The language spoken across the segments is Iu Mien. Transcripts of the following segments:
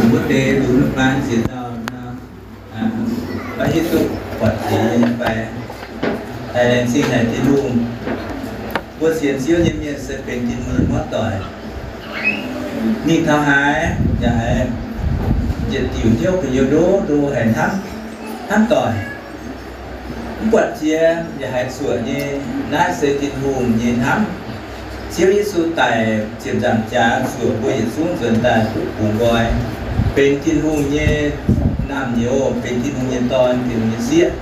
Mbuo deix lunx baan ziex dauh nor, maiv hiuv duqv buatc jiex nyei fai. Daaih laengz zingh haic Tin-Hungh. Mbuo sienx Ziouv nyei mienh se benx Tin-Hungh nyei hmuangv doic. Mingh taux haaix yaac haiz yietc diuc hnyouv gu'nyuoz ndo ndo haic hnamv, hnamv doic. Mv buatc jiex yaac haiz zuoqc nyei. Naaiv se Tin-Hungh nyei hnamv. Ziouv Yesu daic ziepc nzaangc jaax zuoqc mbuo yietc zungv nzuonx daaih duqv bungx nqoi, benx Tin-Hungh nyei naamh nyouz, benx Tin-Hungh nyei dorn, Tin-Hungh nyei sieqv.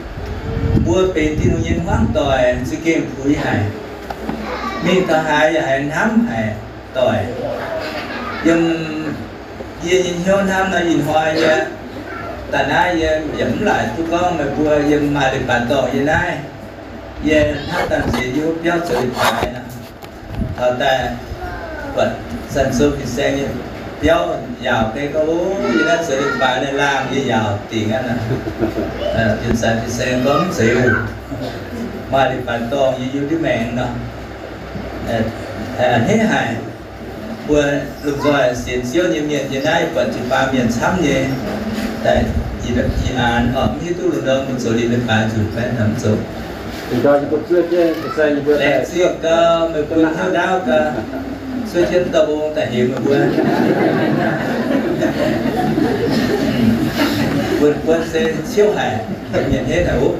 Mbuo benx Tin-Hungh nyei hmuangv doic za'gengh puix haic. Mingh taux haaix yaac haiz hnamv haic doic. Yiem yie nyei hnyouv hnamv nor, ih hnoi yie daaih naaiv yie yaac mv laaic duqv gorngv meih mbuo yiem maaih leiz-baaix dorngh yie naaiv. Yie hnamv daaih nziex yie wuov biauv zoux leiz-baaix nor, taux daaih buatc San Sou fin-saeng nyei biauv yaauc deix gorngv, o, yie naaiv zoux leiz-baaix naaiv laangh yie yaauc dingc aqv nor. Fin-saeng, fin-saeng gorngv mv zeiz oc. Maaih leiz-baaix dorngh yie yiem ndiev maengx nor. A'hneiv haic. Mbuo lomh nzoih sienx Ziouv nyei mienh yiem naaiv buatc jiu-baang mienh camv nyei. Daaih ih, ih aanx orqc, mv hiuv duqv lungh ndorm mbuo zoux liuz leiz-baaix nzunc fai mv zoux. Laengz zingh gau, meih mbuo hnyouv ndaauv gau. Cuotv jienv dauh mbong daaih hemx meih mbuo. Wuonh buonc se ciouv haic, mienh hneiv haic oc.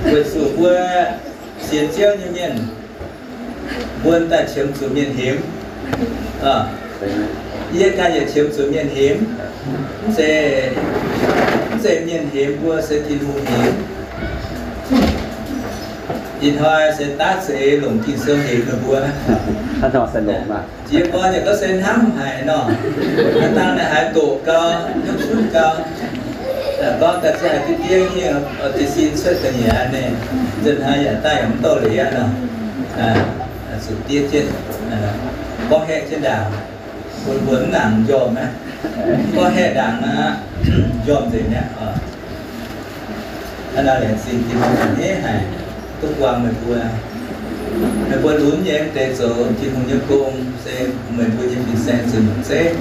Weic zuqc mbuo sienx Ziouv nyei mienh, mbuo daaih qiemx zuqc mienh hemx. Yie ganh yaac qiemx zuqc mienh hemx. Mv zeiz, mv zeiz mienh hemx mbuo, se Tin-Hungh hemx. Ih hnoi se daav za'eix longc Ging-Sou hemx meih mbuo. Jiex gorn yaac gorngv se hnamv haic nor. Hnangv naaiv haiz doqc gau, hnamv cunv gau. Gorngv daaih se haiz diqv diev nyei, oix deix sin cuotv ga'nyiec aqv. Nzunc haaix yaac daaih yaac mv dorh leiz aqv nor. Zuqc diev jienv, gorngv haeqv jienv ndaangc, bun mbuo mv nangc m'njormh aqv. Gorngv haeqv ndaangc aqv, m'njormh nzengc mi'aqv. Hnangv naaiv laengz zingh Tin-Hungh hneiv haic duqv buangh meih mbuo. Meih mbuo lunx nyei mv deix zoux Tin-Hungh nyei gong, se meih mbuo nyei fin-saeng zuqc nyungc zeiv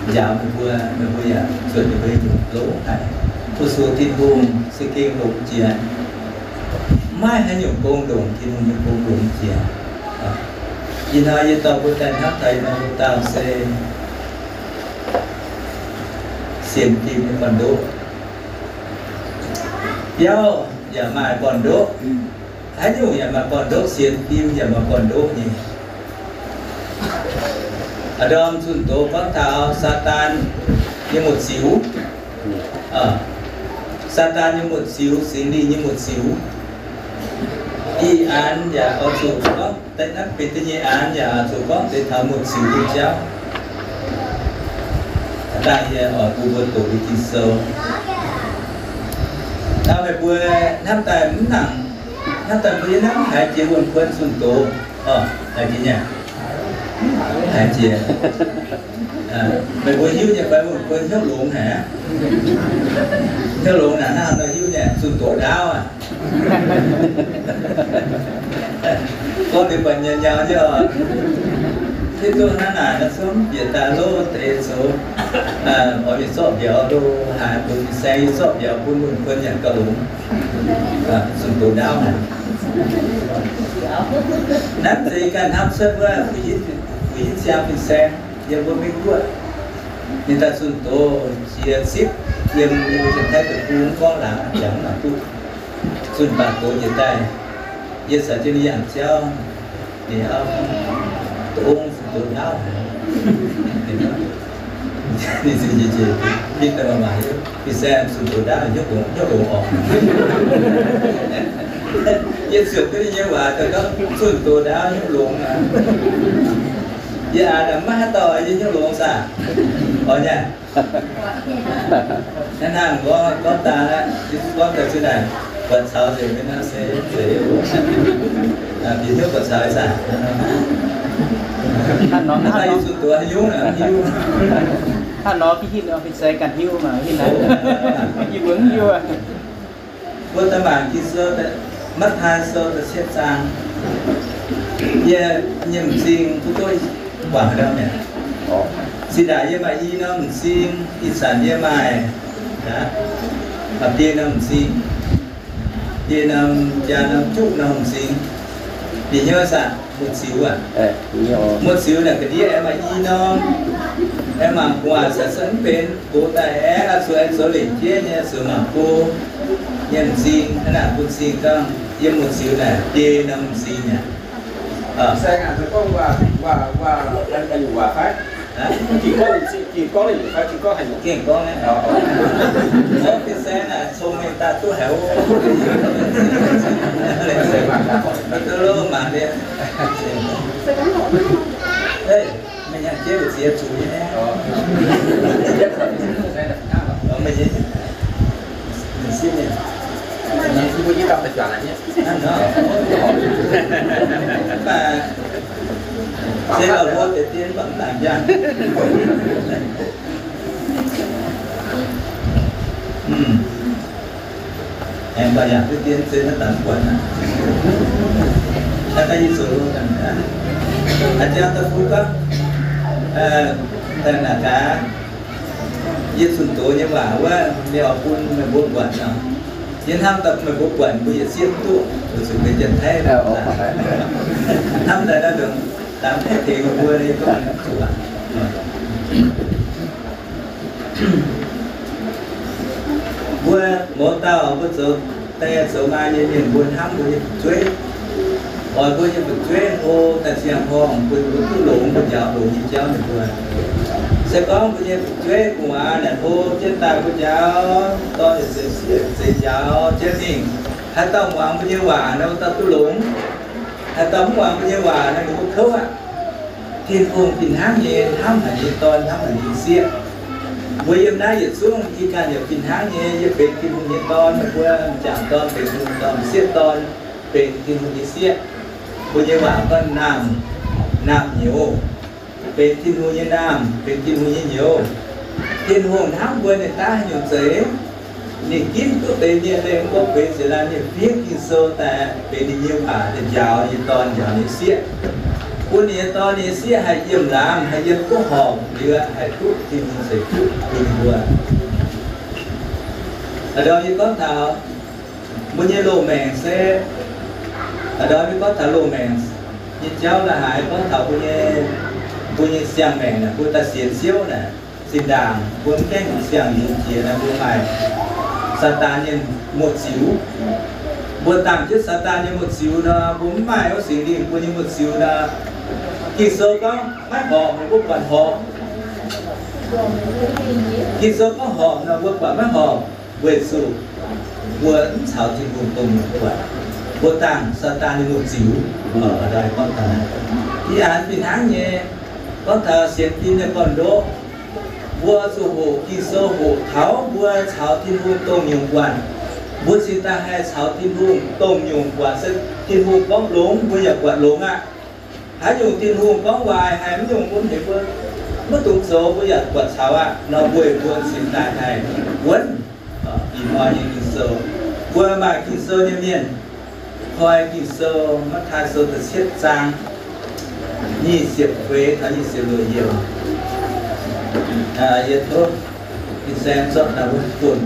njaaux meih mbuo, meih mbuo yaac zuotc meih mbuo nyei nyungc longx haic. Fu-sux Tin-Hungh se gengh longx jiex. Maiv haaix nyungc gong ndongc Tin-Hungh nyei gong longx jiex. Ih hnoi yie dorh mbuo daaih hnamv taux ih hnoi dauh se sienx fim nyei gorn-ndoqv. Biauv yaac maaih gorn-ndoqv, haaix nyungc yaac maaih gorn-ndoqv, sienx fim yaac maaih gorn-ndoqv nyei. A'ndorm zunh doz gorngv taux Saadaan nyei muoz-ziux, Saadaan nyei muoz-ziux, Singx Lingh nyei muoz-ziux. Ih aanx yaac oix zuqc gorngv deix naaiv benx da'nyeic aanx yaac oix zuqc gorngv deix taux muoz-ziux nyei jauv. Dangh yie oix bun mbuo doqc liuz Ging-Sou. Taux meih mbuo hnamv daaih mv nangc, hnamv daaih mbuo yie hnamv haiz jiex wuonh kuon zunh doz, haiz jiex nyei, haiz jiex. Meih mbuo hiuv nyei fai wuonh kuon hnyouv longx haic? Hnyouv longx naaic hnangv nor hiuv nyei, zunh doz ndaauv aqv. Gorngv liuz buatc nyei nyau nyei oc. Hiuv duqv hnangv naaic nor zungv bieqc daaih lov deix zoux, oix mingh zorqv mbiauz loh, haaix bun fin-saeng yie zorqv mbiauz bun wuonh kuon yaac gauh longx. Zunh doz ndaauv naaic. Naaiv zeiz ganh hnamv cuotv wuov fu'juv siang fin-saeng yiem mbuo Meiv Guoqv. Ninh daaih zunh doz jiex zipv yiem Janx-Taiv deic-bung mv gorngv laangz jangx mv nangc duqv. Zunh baac doz jiex daaih, yie caux jienv ninh yangh jauv, ninh dongh zunh doz ndaauv haic. Ninh zingh jiex jiex, ninh daaih maaih fin-saeng zunh doz ndaauv hnyouv longx, hnyouv longx orqc. Yie ziouc duqv ninh nyei waac daaih gorngv zunh doz ndaauv hnyouv longx aqv. Yie aax, maiv haaix dauh yie hnyouv longx saah? Oix nyei. Hnangv naaic gorngv, gorngv daaih, gorngv daaih zinh naaic, buatc caux nzengc mienh nor se zeiz, bieqc hnyouv buatc caux saah? Hnangv nor, hnangv nor, zunh doz haaix nyungc, haaix nyungc. Hnangv nor, hitv nor, fin-saeng ganh hiuv maah, hitv naaic. Yie mbuo mv hiuv aqv. Mbuo daaih mangc Ging-Sou, Matv^taai Sou da'cietv zaang. Yie nyei m'zing duqv duqv Guangc haaix norm mi'aqv. Zinh ndaangc yie maaih i norm m'zing, ih zanc yie maaih, maaih biei norm m'zing, biei norm, biaa norm, juqv norm m'zing. Bieqc hnyouv saah? Muoz-ziux aac, muoz-ziux naaic ga'ndiev aengx maaih i norm. Aengx mangc gu'nguaaic caux se mv benx gox daaih aengx oix zuqc aengx zoux lengc jeiv nyei zuqc mangc go nyei m'zing. Hnangv naaic bun m'zing gorngv yiem muoz-ziux naaic biei norm m'zing aac. Gengh gorngv aqv. Fin-saeng naaic cong-mengh daaih duqv haic oc. Duqv loh mangc liuz. Meih hnyangx-jeiv ziex zuqc nyei. Meih nyei, meih sieqv nyei. Hnangv nor. Mv baac se lorh hlo deix dien mv baac mv laangc njang. Aengx baac yaac duqv dien se naaiv daaih mv buatc aqv. Naaiv daaih yie zoux lo ganh aqv. A'jang daaih bun gorngv, daaih naaic gaax, yie zunh doz nyei waac wuov, meih oix bun meih mbuo buatc nor, yie hnamv daaih meih mbuo buatc mbuo yietc zieqv mv duqv, weic zuqc benx Janx-Taiv. Hnamv daaih naaiv ndongc, dangx Taiv tengx meih mbuo nyei gorngv zuqc aqv. Mbuo mouz dauh mbuo zoux die zoux maa nyei mienh, mbuo hnamv mbuo nyei fu'jueiv, oix mbuo nyei fu'jueiv hlo daaih ziangh horngh, bun mbuo duqv longx, mbuo njaaux longx nyei jauv ninh mbuo. Se gorngv mbuo nyei fu'jueiv gu'nguaaz naaic hlo jienv daaih mbuo njaaux, dorn yaac zeiz sieqv, zeiz njaaux jienv mingh. Haaix dauh muangx mbuo nyei waac nor, wuov dauh duqv longx. Haaix dauh mv muangx mbuo nyei waac nor, ninh mbuo kouv aqv. Tin-Hungh fih hnangv nyei hnamv haic nyei dorn, hnamv haic nyei sieqv. Mbuo yiem naaiv yietc zungv ih ganh yaac fih hnangv nyei, yie benx Tin-Hungh nyei dorn, mbuo m'jangc dorn benx Tin-Hungh dorn, m'sieqv dorn benx Tin-Hungh nyei sieqv. Mbuo nyei waac gorngv naamh, naamh nyouz, benx Tin-Hungh nyei naamh, benx Tin-Hungh nyei nyouz. Tin-Hungh hnamv mbuo ninh daaih haaix nyungc zeiz? Ninh ginv duqv deix mienh leih mbuo benx ziex laanh mienh fiev Ging-Sou daaih benx ninh nyei waac daaih njaaux ninh nyei dorn njaaux ninh nyei sieqv, bun ninh nyei dorn ninh nyei sieqv haih yiem laangz, haih yiem duqv horpc liuz, haih duqv Tin-Hungh ceix fuqv bun ninh mbuo. A'ndorm yie gorngv taux mbuo nyei loz-maengc se, a'ndorm yie gorngv taux loz-maengc nyei jauv la'haaix, gorngv taux mbuo nyei, mbuo nyei siang-maengc naaic, mbuo daaih sienx Ziouv naaic, zinh ndaangc mbuo mv gaengh siang-yungz jiex nor, mbuo maaih Saadaan nyei muoz-ziux. Mbuo dangh jienv Saadaan nyei muoz-ziux nor, mbuo mv maaih wuov Singx Lingh mbuo nyei muoz-ziux nor, Ging-Sou gorngv maiv horpc nor, mbuo buatc horpc. Ging-Sou gorngv horpc nor, mbuo buatc maiv horpc, weic zuqc mbuo mv caux Tin-Hungh dongh nyungc buatc. Mbuo dangh Saadaan nyei muoz-ziux. Ih zanc fih hnangv nyei, gorngv taux sienx fim nyei gorn-ndoqv, mbuo zuqc hoqc Ging-Sou hoqc taux mbuo caux Tin-Hungh dongh nyungc buatc. Mbuo cingx daaih haih caux Tin-Hungh dongh nyungc buatc, se Tin-Hungh gorngv longx, mbuo yaac buatc longx aqv. Haaix nyungc Tin-Hungh gorngv waaic, haaix nyungc mbuo heuc mbuo maiv dungx zoux, mbuo yaac buatc caux aqv nor, weic mbuo cingx daaih haih wuonv ih hnoi nyei Ging-Sou. Mbuo maaih Ging-Sou nyei mienh, koi Ging-Sou, Matv^taai Sou da'cietv zaang, nyic ziepc feix taux nyic ziepc luoqc yiemc. Yie tov fin-saeng zorqv daaih wuov buonc.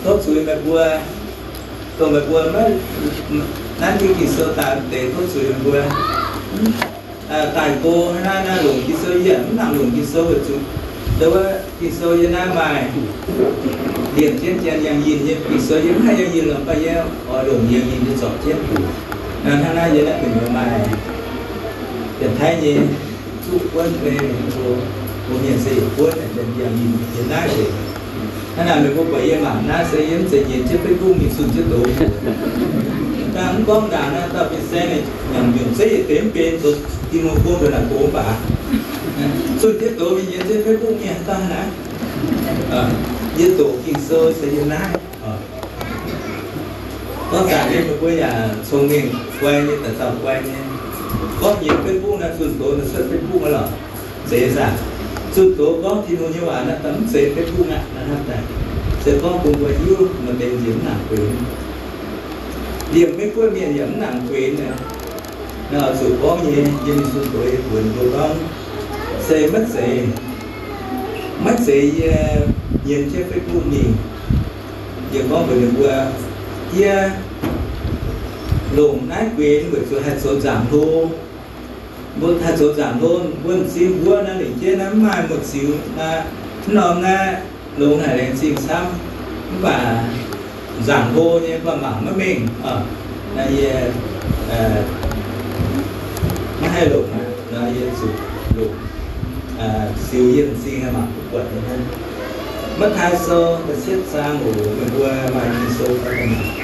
Tov zuiz meih mbuo, dongh meih mbuo maiv nanv jienv Ging-Sou daaih deix, tov zuiz meih mbuo. Daaih go naaiv, naaiv longc Ging-Sou yie mv nangc longc Ging-Sou weic zuqc ndau wuov Ging-Sou yie naaiv maaih liemh jienv janx yangh yinh nyei Ging-Sou, yie mv haih yangh yinh lorqc, mv baac yie oix longc yangh yinh nyei zorpc jienv. Hnangv naaiv yie naaiv gu'nyuoz maaih Janx-Taiv nyei zuqv buonv bei, mbuo mienh se yietc buonv yangh yinh yie naaiv nzengc. Hnangv naaic meih mbuo buatc yie mangc naaiv se yie mv zeiz nyienz jienv Facebook mingh zunh jienv doz. Dangh mv gorngv ndaangc naaiv dauh fin-saeng nyanc nyungc zeiv yietc deix mv benx zoux Tin-Hungh gong ndongc naaic gox mv baac zunh jienv doz mingh nyienz jienv Facebook mingh haaix dauh naaiv. Yie doqc Ging-Sou se yiem naaiv. Gorngv daaih nyei meih mbuo yaac cong-mengh guai nyei, daaih zauh guai nyei. Gorngv nyienz Facebook naaiv zunh doz naaiv cuotv Facebook naaiv lorqc. Zeiz saah? zunh doz gorngv Tin-Hungh nyei waac naaiv daaih mv zeiz Facebook aqv, naaiv hnamv daaih. Se gorngv bun mbuo hiuv maaih deix nziex mv nangc gueix. Liemh Meiv Guoqv mienh yaac mv nangc gueix naaiv. Naaiv oix zuqc gorngv nyei, yie mingh zunh doz yie buonc mbuo gorngv, se maiv zeiz, maiv zeiz yie nyienz jienv Facebook mingh. Yie gorngv mbuox ninh mbuo, yie longc naaiv gueix weic zuqc haih zoux nzaangc hlo. Mbuo haih zoux nzaangc hlo, mbuo m'zing mbuov naaiv lengc jeiv naaiv mv maaih muoz-ziux, mv norm naaiv longx haic, laengz zingh camv. Mv baac nzaangc hlo nyei mbuo mangc maiv mengh. Naaiv yie maiv haih longc aqv, naaiv yie zuqc longc ziux yie m'zing haih mangc duqv buatc nyei hnangv. Matv^taai Sou da'cietv zaang oc, meih mbuo maaih Ging-Sou fai mangc.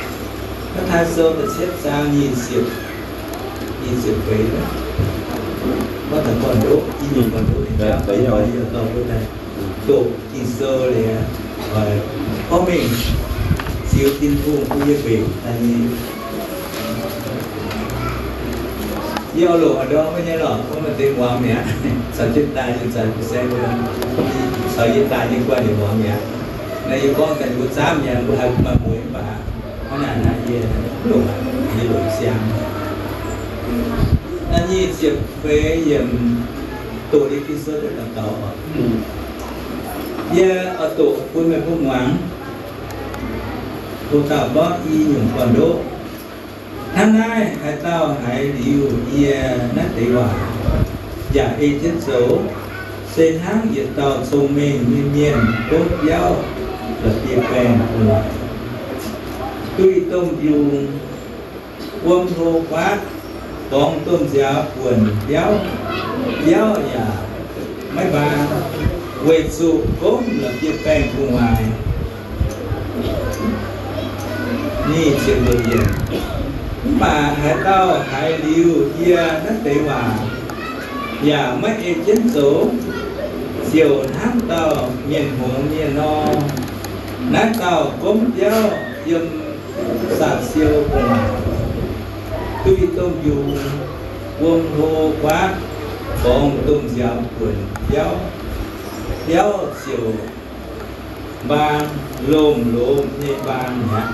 Matv^taai Sou da'cietv zaang nyic ziepc, nyic ziepc feix, gorngv taux gorn-ndoqv, i nyungc gorn-ndoqv, yie dorh mbuo daaih doqc Ging-Sou liuz, oix gorngv mengh ziux Tin-Hungh bun yie mbenc daaih nyei. Yie oix loc oix ndorm wuov nyei lorqc, wuov maaih deix muangx mi'aqv, caux jienv daaih yie zaaix mbuo saeng mbuo, caux yie daaih nyei guanh yaac muangx mi'aqv. Naaiv yie gorngv daaih mbuo zaamv mi'aqv, mbuo haih maaih mueiz mv baac hnangv naaic naaiv yie mv longc, yie longc siang. Naaiv nyic ziepc feix yiemc, doqc liuz Ging-Sou daaih daux oc. Yie oix doqc bun meih mbuo muangx. Hoc dauh gorngv i nyungc gorn-ndoqv. Hnangv naaiv, haaix dauh haiz liuz yie naaiv deix waac yaac ei jienv zoux, se hnangv yietc dauh cong-mengh nyei mienh gomv biauv la'bieiv-baengh gu'nguaaic, duih domh mbiungc, wuom hlo guaatv, borngz domh nziaaux buonc biauv, biauv yaac maiv mbaang, weic zuqc gomv la'bieiv-baengh gu'nguaaic. Mv baac haaix dauh haiz liuz yie naaiv deix waac yaac maiv ei jienv zoux, ziouc hnangv dauh mienh hngongx mienh nor. Naaiv dauh gomv biauv yiem saa-siou gu'nguaaic, duih domh mbiungc, wuom hlo guaatv, borngz domh nziaaux buonc biauv, biauv ziouc mbaang, lomh lomh nyei mbaang mi'aqv.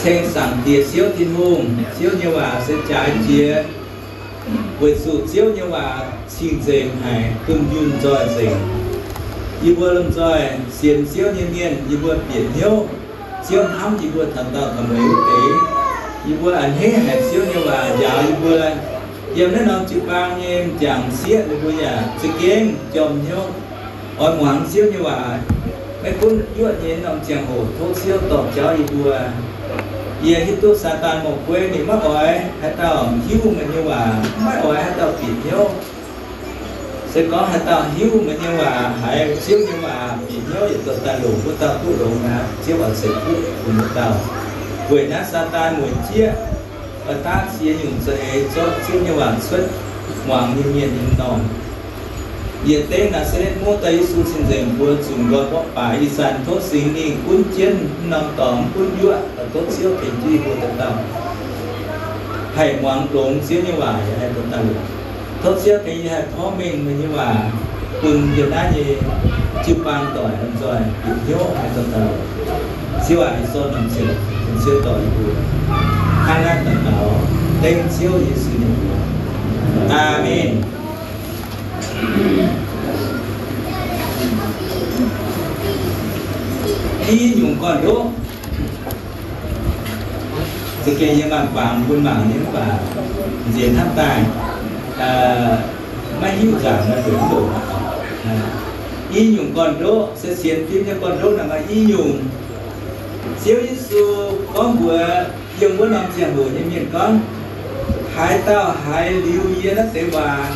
Ceng Zaangc Diex Ziouv Tin-Hungh, Ziouv nyei waac se jaaix jiex, weic zuqc Ziouv nyei waac cing-nzengc haic, dunh yunh nzoih nzengc. Yie mbuo lomh nzoih sienx Ziouv nyei mienh, yie mbuo bieqc hnyouv Ziouv hnamv yie mbuo taux dauh taux mueiz wuov deix. Yie mbuo a'hneiv haic Ziouv nyei waac njaaux yie mbuo. Yiem naaiv norm jiu-baang nyei m'jangc sieqv, yie mbuo yaac za'gengh jorm hnyouv oix muangx Ziouv nyei waac. Maiv gunv yuoqv nyei norm ziangh hoc, tov Ziouv dorh jauv yie mbuo. Yie hiuv duqv Saadaan Morh Gueiv ninh maiv oix haaix dauh hiuv meih nyei waac, maiv oix haaix dauh bieqc hnyouv. Se gorngv haaix dauh hiuv meih nyei waac, haiz Ziouv nyei waac, bieqc hnyouv, yietc dauh daaih longc, wuov dauh duqv longx aqv. Ziouv oix ceix fuqv bun wuov dauh. Weic naaiv Saadaan mueic jieqv, oix daav ziex nyungc za'eix zorqv Ziouv nyei waac cuotv muangx nyei mienh nyei m'normh. Yie dengv Naa^saa^letv Mungv daaih Yesu cing-nzengc mbuox zunc nqoi mborqv baaix ih zanc, tov Singx Lingh gunv jienv m'normh dorngx, mv gunv yuoqv, tov Ziouv tengx jienv yie mbuo dauh dauh haih muangx longx Ziouv nyei waac, yaac haih dauh dauh longx. Tov Ziouv tengx yie haih porv mengh meih nyei waac bun yie naaiv nyei jiu-baang doic lomh nzoih bieqc hnyouv, haih dauh dauh longx. Ziouv aac, yie zorqv norm ziouc bun Ziouv dorh yie mbuo. Hnangv naaiv daux gaux dengv Ziouv Yesu nyei mbuox. Aamen. I nyungc gorn-ndoqv. Za'gengh yie maaih fangx bun mangc nyei, mv baac nziex hnamv daaih maiv hiuv nzaangc naaiv ndoqc. I nyungc gorn-ndoqv se sienx fim nyei gorn-ndoqv naaic maaih i nyungc. Ziouv Yesu gorngv mbuox yiem wuov norm ziangh hoc nyei mienh gorngv, haaix dauh haiz liuz yie naaiv deix waac.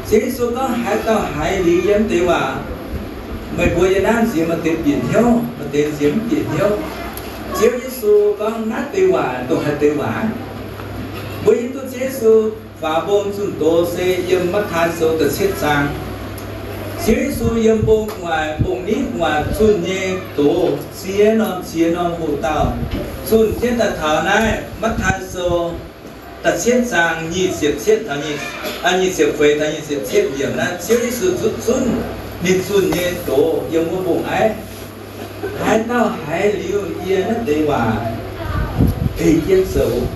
Ziouv Yesu gorngv, haaix dauh haiz liuz yie naaiv deix waac, meih mbuo yiem naaiv nziex maaih deix bieqc hnyouv, maaih deix nziex mv bieqc hnyouv. Ziouv Yesu gorngv naaiv deix waac dongh haaix deix waac? Mbuo hiuv duqv Ziouv Yesu faaux mbong zunh doz se yiem Matv^taai Sou da'cietv zaang. Ziouv Yesu yiem mbong gu'nguaaic, mbong nitv gu'nguaaic zunh nyei doz ziex norm ziex norm hoc dauh zunh jienv daaih taux naaiv Matv^taai Sou da'cietv zaang nyic ziepc cietv taux nyic, nyic ziepc feix taux nyic ziepc cietv yiemc naaiv, Ziouv Yesu zuqc zunv ninh zunh nyei doz yiem wuov mbong-aiv. Haaix dauh haiz liuz yie naaiv deix waac, ei jienv zoux.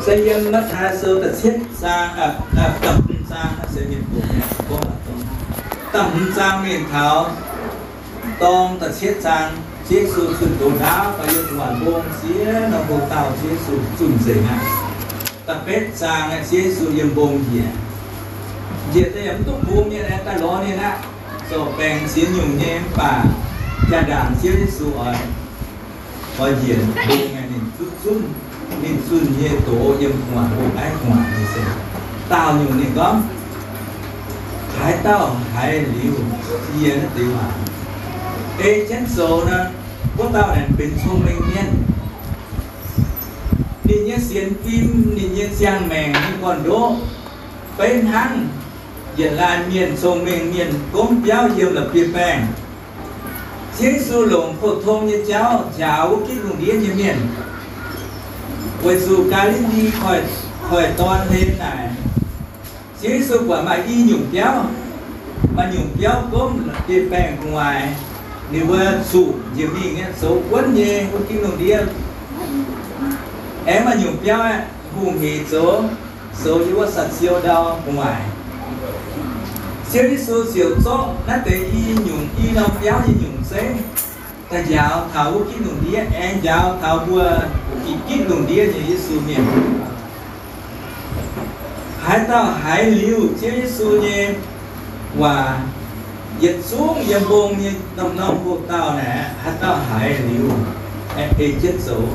Se yiem Matv^taai Sou da'cietv zaang, da'hmz zaang, se mienh mbuo gorngv da'hmz zaang mingh taux dorng da'cietv zaang, Ziouv Yesu zunh doz ndaauv, fai yiem gu'nguaaic mbong ziex norm hlo dauh Ziouv Yesu zunh nzengc aqv. Da'betv zaang, Ziouv Yesu yiem mbong njiec. Njiec daaih yaac mv duqv bungx mienh aengx daaih lorz ninh aqv. Zorc baengc siex nyungc nyei mv baac jaa-ndaangc Ziouv Yesu oix, oix njiec mbong, ninh zuqc zunv ninh zunh nyei doz yiem gu'nguaaic mbong-aiv gu'nguaaic nyei se daauh nyungc. Ninh gorngv, haaix dauh haiz liuz yie naaiv deix waac, ei jienv zoux nor, wuov dauh naaic benx cong-mengh mienh. Ninh nyei sienx fim, ninh nyei ziangh maengc, ninh gorn-ndoqv benx hnangv yietc laanh mienh, cong-mengh mienh gomv biauv yiem la'bieiv-baengh. Ziouv Yesu longc pou-tong nyei jauv njaaux wuov gitv lungh ndiev nyei mienh. Weic zuqc Gaa^li^li Koiv-Dorn hlen naaic, Ziouv Yesu buatc maaih i nyungc biauv, maaih nyungc biauv gomv la'bieiv-baengh gu'nguaaic, ninh mbuo zuqc njiec mingh nyei zoux wuonv nyei wuov gitv lungh ndiev. Aengx maaih nyungc biauv aeqv, hungh hec zoux, zoux yiem wuov sa'siou ndau gu'nguaaic. Ziouv Yesu ziouc zorqv naaiv deix i nyungc, i norm biauv nyei nyungc zeiv daaih njaaux taux wuov gitv lungh ndiev, aengx njaaux taux mbuo i gitv lungh ndiev nyei Yesu mienh. Haaix dauh haiz liuz Ziouv Yesu nyei waac, yietc zungv yiem mbong nyei norm-norm hlo dauh naaic, haaix dauh haiz liuz, ei jienv zoux.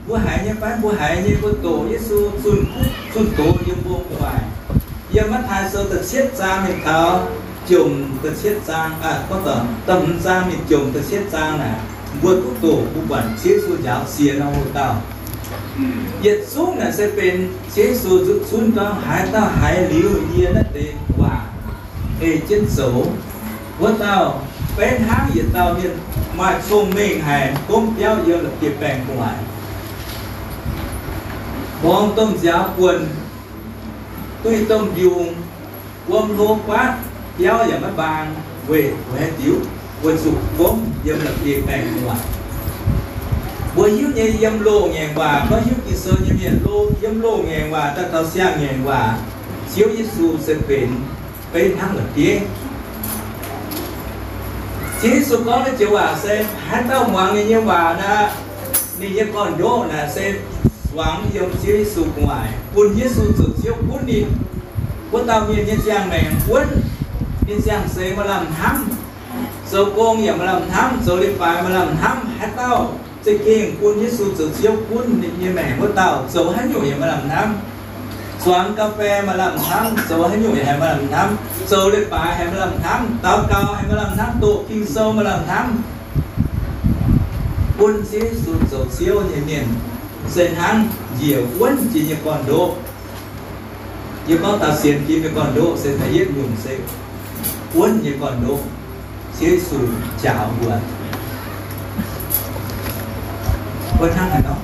Mbuo haiz nyei fai? Mbuo haiz nyei. Mbuo doqc Yesu zunh, zunh doz yiem mbong gu'nguaaic. Yiem Matv^taai Sou da'cietv zaang mingh taux jomc da'cietv zaang, gorngv da'hmz zaang mingh jomc da'cietv zaang naaic, mbuo duqv doqc, mbuo buatc Ziouv Yesu njaaux ziex norm hlo dauh. Yietc zungv naaic se benx Ziouv Yesu zuqc zunv gorngv, haaix dauh haiz liuz yie naaiv deix waac, ei jienv zoux, wuov dauh benx hnangv yietc dauh mienh maaih cong-mengh haic, gomv biauv yiem la'bieiv-baengh gu'nguaaic. Mborngz domh nziaaux buonc, duih domh mbiungc, wuom hlo guaatv, biauv yaac maiv mbaang, weic, weic haaix diuc? Weic zuqc gomv yiem la'bieiv-baengh gu'nguaaic. Mbuo hiuv nyei yiem loz-ngaengc waac, maiv hiuv Ging-Sou nyei mienh, loz, yiem loz-ngaengc waac daaih taux siang-ngaengc waac, Ziouv Yesu se benx, benx hnangv la'bieiv. Ziouv Yesu gorngv naaiv joux waac se, haaix dauh muangx ninh nyei waac nor, ninh nyei gorn-ndoqv naaic se suangx yiem Ziouv Yesu gu'nguaaic, bun Yesu zoux Ziouv gunv ninh. Wuov dauh mienh nyei ziangh maengc wuonv, ninh ziangh seix maaih lamh hnamv, zoux gong yaac maaih lamh hnamv, zoux leiz-baaix maaih lamh hnamv. Haaix dauh za'gengh bun Yesu zoux Ziouv gunv ninh nyei maengc wuov dauh, zoux haaix nyungc yaac maaih lamh hnamv. Zuangx ga'fei maaih lamh hnamv, zoux haaix nyungc yaac haiz maaih lamh hnamv. Zoux leiz-baaix haiz maaih lamh hnamv, daux gaux haiz maaih lamh hnamv, doqc Ging-Sou maaih lamh hnamv. Bun Ziouv Yesu zoux Ziouv nyei mienh se hnangv njiec wuonv jiex nyei gorn-ndoqv. Yie gorngv taux sienx fim nyei gorn-ndoqv se da'yietv nyungc se wuonv nyei gorn-ndoqv. Ziouv Yesu njaaux mbuo wuov hnangv haaix nor.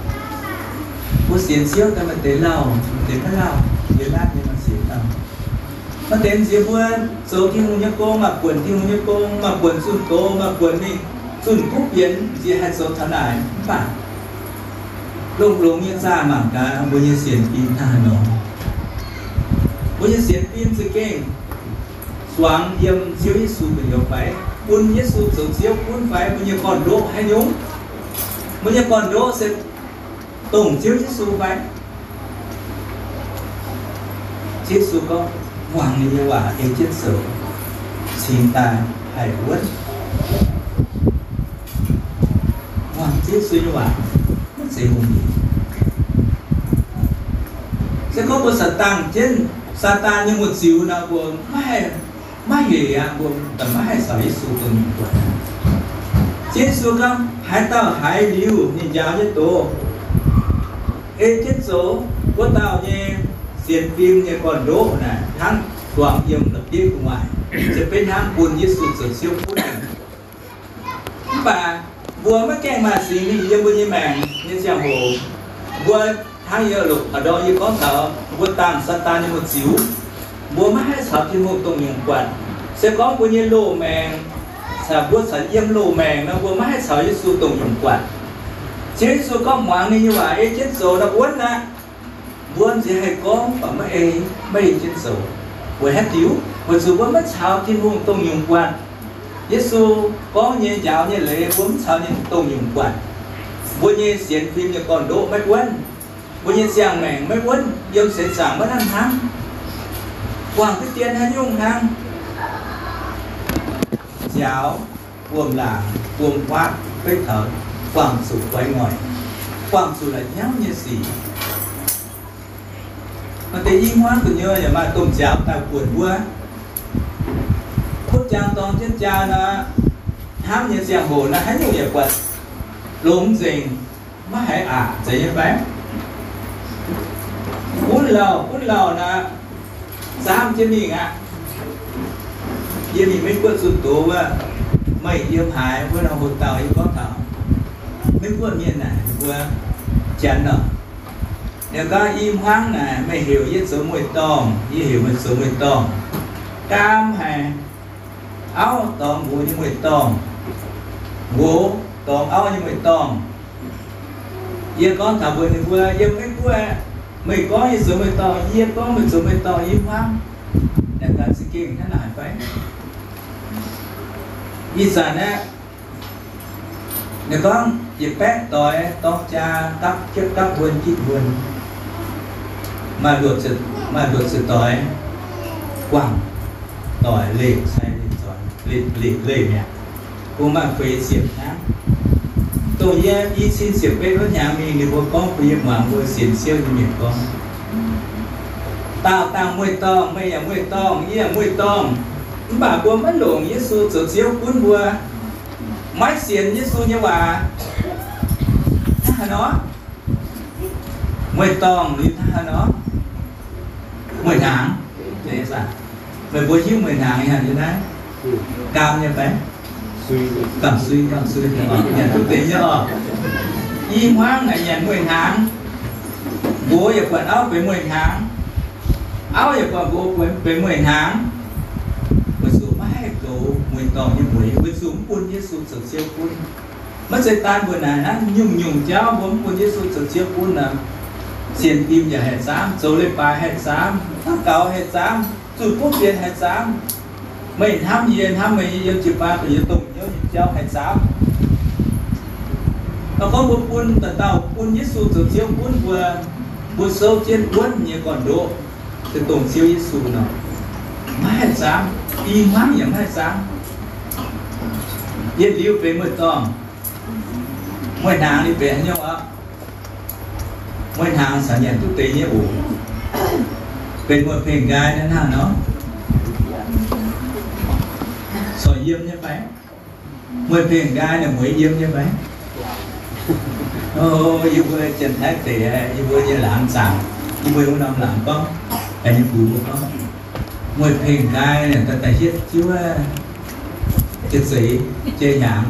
Mbuo sienx Ziouv daaih maaih deix lauh, maaih deix maiv lauh, yie naaiv nyei maaih sienx lauh. Maaih deix m'nziex mbuo zoux Tin-Hungh nyei gong, maaih buonc Tin-Hungh nyei gong, maaih buonc zunh doz, maaih buonc mingh zunh kuv fienx, m'nziex haih zoux taux naaic. Mv baac longx-longx nyei zaah mangc gaax mbuo nyei sienx fim hnangv haaix nor. Mbuo nyei sienx fim za'gengh suangx yiem Ziouv Yesu gu'nyuoz fai? Bun Yesu zoux Ziouv gunv fai? Mbuo nyei gorn-ndoqv haaix nyungc? Mbuo nyei gorn-ndoqv se dongh Ziouv Yesu fai? Ziouv Yesu gorngv, muangx ninh nyei waac ei jienv zoux, cingx daaih haih wuonv. Muangx Ziouv Yesu nyei waac maiv zeiz hungh nyeic. Se gorngv mbuo Saadaan jienv, Saadaan nyei muoz-ziux nor, mbuo maiv haih, maiv hec aqv, mbuo maiv haih caux Yesu dongh mingh buatc. Ziouv Yesu gorngv, haaix dauh haiz liuz ninh njaaux nyei doz, ei jienv zoux, wuov dauh nyei sienx fim nyei gorn-ndoqv naaic hnangv suangx yiem la'bieiv gu'nguaaic, se benx hnangv bun Yesu zoux Ziouv gunv. Mv baac mbuo maiv gaengh maaih Singx Lingh yiem mbuo nyei maengc nyei ziangh hoc, mbuo Hnangv yie longc a'ndorm yie gorngv taux mbuo dangh Saadaan nyei mbu'ziex, mbuo maiv haih caux Tin-Hungh dongh nyungc buatc. Se gorngv mbuo nyei loz-maengc, mbuo caux yiem loz-maengc nor, mbuo maiv haih caux Yesu dongh nyungc buatc. Ziouv Yesu gorngv muangx ninh nyei waac ei jienv zoux nor wuonv aqv. Mbuo nziex haih gorngv baac maiv ei, maiv ei jienv zoux. Weic haaix diuc? Weic zuqc mbuo maiv caux Tin-Hungh dongh nyungc buatc. Yesu gorngv nyei, njaaux nyei leiz mbuo maiv caux ninh dongh nyungc buatc. Mbuo nyei sienx fim nyei gorn-ndoqv maiv wuonv. Mbuo nyei ziangh maengc maiv wuonv, yiem seix zaangc maiv hnangv hnangv. Guangc diqv dien haaix nyungc hnangv. Nziaaux, wuom-laangc, wuom-huaatv, beiv taux guangc zuqc guaix ngoic, guangc zuqc la'nyauv nyei sic. Maaih deix i hmuangv gu'nyuoz yaac maaih domh nziaaux daaih buonc wuov. Kuv jang dorng jienv jaa nor, hnamv nyei ziangh hoc naaiv haaix nyungc yaac buatc longx nzengc, maiv haiz aqc zeiz nyei fai? Gunv lauh gunv lauh naaic, zaamv jienv mingh aqv. Yie mingh Meiv Guoqv zunh doz wuov, meih yiem haaix wuov nor, hoc dauh yie gorngv taux Meiv Guoqv mienh naaic mbuo Janx nor, ninh gorngv, i hmuangv naaic meih heuc yie zoux mueiz-dorngh, yie heuc meih zoux mueiz-dorngh. Gaam haic, auv dorngx nqox nyei mueiz-dorngh, nqox dorngx auv nyei mueiz-dorngh. Yie gorngv taux mbuox ninh mbuo, yiem Meiv Guoqv, meih gorngv yie zoux mueiz-dorngh, yie gorngv meih zoux mueiz-dorngh i hmuangv, naaic gaax za'gengh hnangv naaic fai? Ih zanc aeqv, ninh gorngv yietc baeqv doix dorng jaa gapv jiepv gapv huon gitv huon, maaih luoqc ziepc doix guangc doic leih cai leih zoix leih leih mi'aqv. Kungx maaih feix ziepc hnangv. Dongh yie i cin ziepc betv wuov hnyangx mingh, ninh mbuo gorngv bun yie muangx, mbuo sienx Ziouv nyei mienh gorngv, daauh dangh mueiz-dorngh, meih yaac mueiz-dorngh, yie yaac mueiz-dorngh. Mv baac mbuo maiv longc Yesu zoux Ziouv gunv mbuo, maiv sienx Yesu nyei waac. Hnangv haaix nor? Mueiz-dorngh liuz hnangv haaix nor? Mueiz-hnaangx. Meih mbuo hiuv mueiz-hnaangx nyei haic nyei naaiv? Gaam nyei fai? Gamh sui, gamh sui, nyanc duqv deix nyei oc. I hmuangv naaic nyanc mueiz-hnaangx. Nqox yaac buatc auv benx mueiz-hnaangx. Auv yaac buatc nqox benx mueiz-hnaangx. Weic zuqc maiv haih goux mueiz-dorngh nyei mueiz, weic zuqc mv bun Yesu zoux Ziouv gunv. Maiv zeiz daan mbuo naaic hnangv, nyungc-nyungc jauv mbuo mv bun Yesu zoux Ziouv gunv nor, sienx fim yaac haih zaamv, zoux leiz-baaix haih zaamv, daux gaux haih zaamv, zunh kuv fienx haih zaamv. Meih hnamv yie, hnamv meih, yie yiem jiu-baang dongh yie dongh hnyouv nyei jauv haih zaamv. Nor gorngv mbuo bun dauh dauh bun Yesu zoux Ziouv gunv mbuo, mbuo souv jienv wuonv nyei gorn-ndoqv, se dongh Ziouv Yesu nor, maiv haih zaamv, i hmuangv yaac maiv haih zaamv. Yietc liuz benx mueiz-dorngh, mueiz-hnaangx liuz benx haaix nyungc oc? Mueiz-hnaangx caux nyanc duqv deix nyei oc. Benx mueiz-pengh nqaai hnangv naaiv nor, corc yiem nyei fai? Mueiz-pengh nqaai naaic mueiz yiem nyei fai? O, yie mbuo Janx-Taiv deic, yie mbuo nyei laangz zaangc, yie mbuo wuov norm laangz gorngv, aengx nyei gux mbuo gorngv, mueiz-pengh nqaai naaic daaih hietv jienv wuov, jiex zeiz, jiex hnyangx,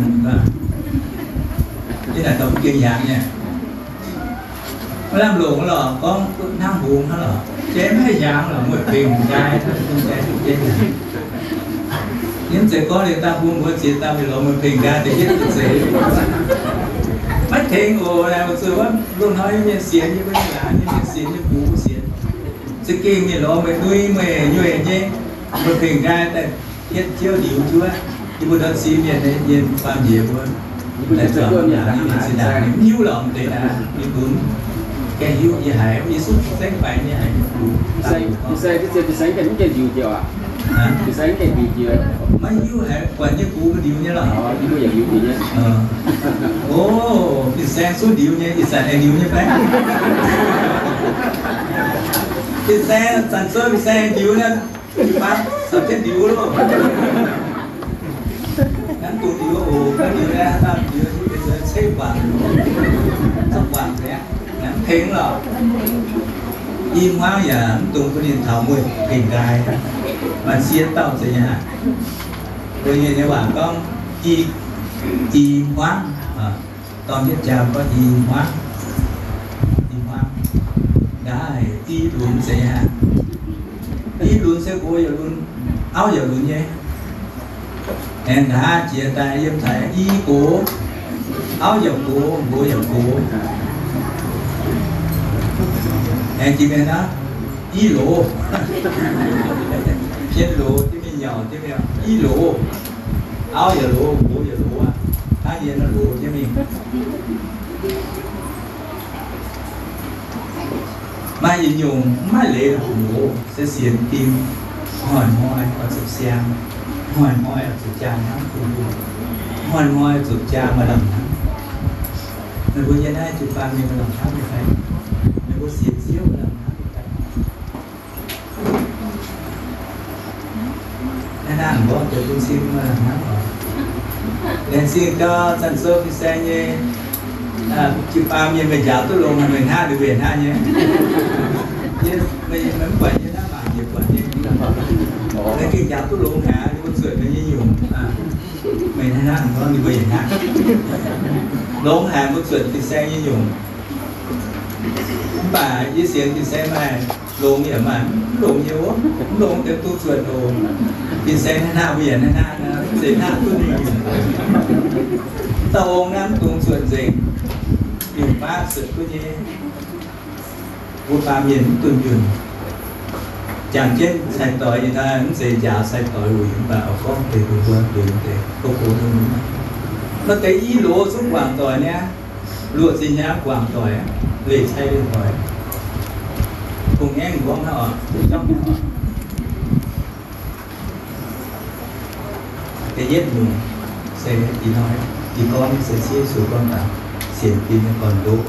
yie naaic dorh mv jiex hnyangx nyei. Maiv lamh longc lorqc, gorngv hnangv hngongx hnangv lorqc, jiex maiv hnyangx lorqc, mueiz-pengh nqaai, yie mv zeiz gorngv liuz dangh bun mbuo ziex dauh mienh lorz mueiz-pengh nqaai da'yietv jiex zeiz. Maiv tengx oc. Naaic weic zuqc wuov loz-hnoi nyei mienh sienx, yie mbuo nyei laangz nyei mienh sienx, nyei gux mbuo sienx, za'gengh mienh lorz meih nui meih nyueic nyei, mueiz-pengh nqaai daaih hietv jiouv ndiux jiouv. Yie mbuo ndortv ziex mienh nyei, yie baamh nziex mbuo, mv hiuv lorqc, mv deix naaic, mienh dunx gaengh hiuv yie haiz Yesu fin-saeng faix nyei haiz, fin-saeng mv gaengh ndiux jiex aqv. Fin-saeng mv gaengh ndiux jiex, maiv hiuv haiz buatc nyei gux mbuo ndiux nyei lorqc. O, fin-saeng zuqc ndiux nyei, ih zanc aengx ndiux nyei fai? Fin-saeng zanc zouv fin-saeng ndiux nyei, jiu-baang caux jienv ndiux loh. Hnangv dongh ndiux oc, ndiux aeqv, haaix dauh ndiux ceix guangc, zorqv guangc mi'aqv, hnangv tengx lorqc. I hmuangv yaac mv dungx bun ninh taux mueiz-pengh nqaai, maaih sieqv dauh zeiz nyei aqv. Mbuo nyei waac gorngv i, i hmuangv, dorn jienv jaa gorngv i hmuangv, i hmuangv. Nqa'haav i lunx zeiz aqv. I lunx se nqox yaac lunx, auv yaac lunx nyei. Aengx nqa'haav jiex daaih yiem taux i gox, auv yaac gox, nqox yaac gox. Aengx jiex mingh naaiv, i loz, pien loz jienv mingh, nyauc jienv mingh, i loz, auv yaac loz, nqox yaac loz aqv. Hnangv yie naaiv loz jienv mingh. Maaih yietc nyungc mv maaih leiz la'kuqv, se sienx fim, hnoi-hnoi oix zuqc siang, hnoi-hnoi oix zuqc jaa hnangv Tin-Hungh, hnoi-hnoi zuqc jaa maaih lamh hnamv. Meih mbuo yie naaiv jiu-baang mienh maaih lamh hnamv nyei fai? Meih mbuo sienx Ziouv maaih lamh hnamv nyei fai? Naaiv hnangv mborqv deix bun cing maaih lamh hnamv oc. Laengz zingh gau, Zanc Sou fin-saeng nyei jiu-baang mienh, meih njaaux duqv longx, meih hnangv ninh mbuo hnangv nyei. Yie, meih, meih mv buatc yie hnangv mangc yie buatc nyei. Meih gengh njaaux duqv longx haic, ninh mbuo zuotc meih nyei nyungc. Meih hnangv hnangv gorngv ninh mbuo yietc hnangv. Longx haic, mbuo zuotc fin-saeng nyei nyungc. Mv baac yie sienx fin-saeng maaih longx yaac maaih mv longx nyei wuov. Mv longx deix duqv zuotc oc. Fin-saeng hnangv mbuo yaac hnangv, mv zeiz hnangv duqv nyungc. Dauh ong naaiv mv dungx zuotc nzengc, nyungc baav zuotc duqv nyei. Mbuo baamh mienh mv dunh yunh. Jangx jienv cai-doix ih hnoi mv zeiz njaaux cai-doix wuic, mv baac oix gorngv deix mbuo mbuo deix deix, go go mbuo mbuo. Maaih deix i loz zungv guangc doic niaa, luoqc zinh hnyangx guangc doic, leih cai leih doic. Kungx aengv gorngv hnangv oc, duqv jangv hnangv oc. Da'yietv nyungc se ih hnoi, ih gorngv se Ziouv Yesu gorngv daaih sienx fim nyei gorn-ndoqv.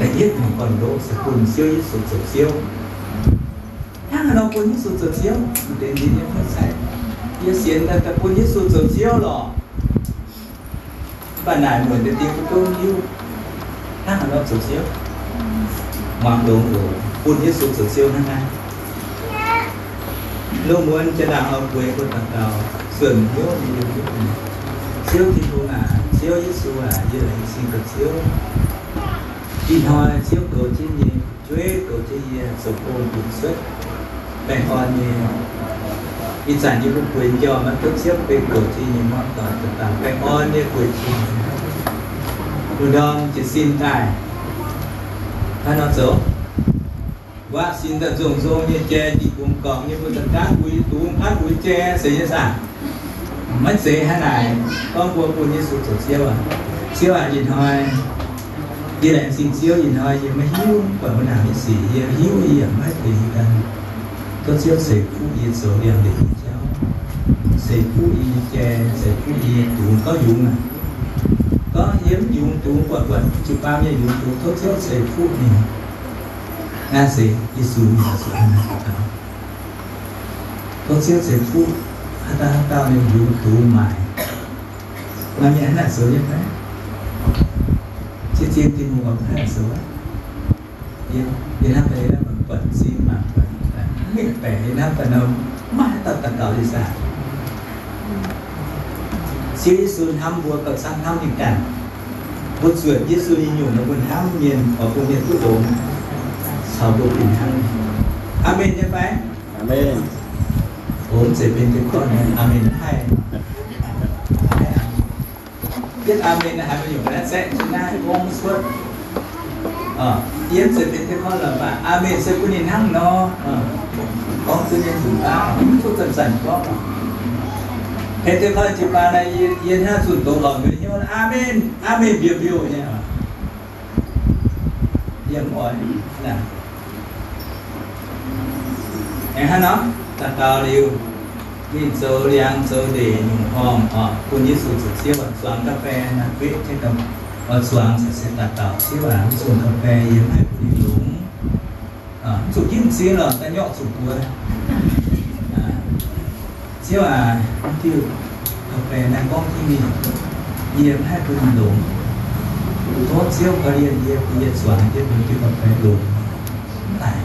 Da'yietv nyungc gorn-ndoqv se bun Ziouv Yesu zoux Ziouv. Hnangv haaix nor bun Yesu zoux Ziouv? Deix ninh nyei kuv cai, yie sienx daaih bun Yesu zoux Ziouv lorqc. Mv baac naaic muonc deix diex mbuo duqv hiuv hnangv haaix nor zoux Ziouv. Muangx longx oc, bun Yesu zoux Ziouv hnangv naaiv. Loz muonz jaa-ndaangc oix bueix mbuo daux gaux, zuonc hnyouv nyei yiem Ziouv Tin-Hungh aac, Ziouv Yesu aac, yie laengz zingh gaax Ziouv. Ih hnoi Ziouv goux jienv nyei, fu'jueiv goux jienv yie zoux gong bun cuotv baengh orn nyei. Ih zanc yie mbuo bueix njormh maiv duqv Ziouv beiv goux jienv nyei, muangx doic daux gaux baengh orn nyei bueix jiex. Lungh ndorm jiez sin daaih, hnangv nor zoux. Waac sin daaih nzong-nzong nyei jai, dingh bungx gorngc nyei, mbuo daaih gaanv uix dungz, gaanv uix jai, zeiz nyei saah? Maiv zeiz hnangv naaic. Gorngv mbuo bun Yesu zoux Ziouv aac, Ziouv aac, ih hnoi yie laengz zingh Ziouv. Ih hnoi yie maiv hiuv, mv buatc wuov naaic nyei sic, yie hiuv yie yaac maiv tengx yie ganh. Tov Ziouv ceix fuqv yie zoux liangx-ndeic nyei jauv, ceix fuqv yie nyei jai, ceix fuqv yie nyei dungz gauh yungz aac. Gorngv yie mv yungz dungz, buatc buatc jiu-baang nyei yungz dungz, tov Ziouv ceix fuqv ninh. Naaiv se Yesu mienh zuqc hnangv naaiv daux gaux. Tov Ziouv ceix fuqv haaix dauh haaix dauh ninh yungz dungz maaic. Maaih mienh hnangv naaic zoux nyei fai? Zien-zien Tin-Hungh oix hnangv naaic zoux aqv. Yie, yie hnamv daaih yie hnamv mangc buatc, zingh mangc buatc, mengh baeqc yie hnamv daaih nor, maiv haaix dauh daux gaux yie saah. Ziouv Yesu hnamv mbuo gauh camv hnamv ninh ganh. Mbuo zuotc Yesu nyei nyungc nor, mbuo hnamv mienh oix bun mienh duqv longx, caux mbuo fih hnangv. Aamen nyei fai? Aamen. Mv zeiz Benx^te^kortv nyei aamen haih. Yietv aamen naaiv haaix nyungc naaiv zaeqv jienv naaiv gong cuotv. Yie mv zeiz Benx^te^kortv lorqc, mv baac aamen se bun ninh hnangv nor. Gorngv duqv nyei nzunc baav, mv zuqc zanc-zanc gorngv. Benx^te^kortv jiu-baang naaiv, yie hnangv zunh doz lorqc nduov hnyouv, aamen, aamen mbiouh mbiouh nyei. Yie mv oix naaic. Aengx hnangv nor, daux gaux liuz, mingh zoux liangx zoux ndeic nyungc horngh oc, bun Yesu zoux Ziouv oc. Zuangx ga'fei naaiv, gueqv jienv ga'fei oix zuangx caux se daux gaux, Ziouv aac, mv zuqc ga'fei yie mv haih bun ninh longx. Mv zuqc ginv m'zing lorqc, daaih nyorqv zuqc buoz. Ziouv aac, mv diuh ga'fei naaiv gorngv jienv mingh, yie mv haih bun ninh longx. Tov Ziouv korv-lienh yie, bun yie zuangx jienv bun diuh ga'fei longx. Mv daic.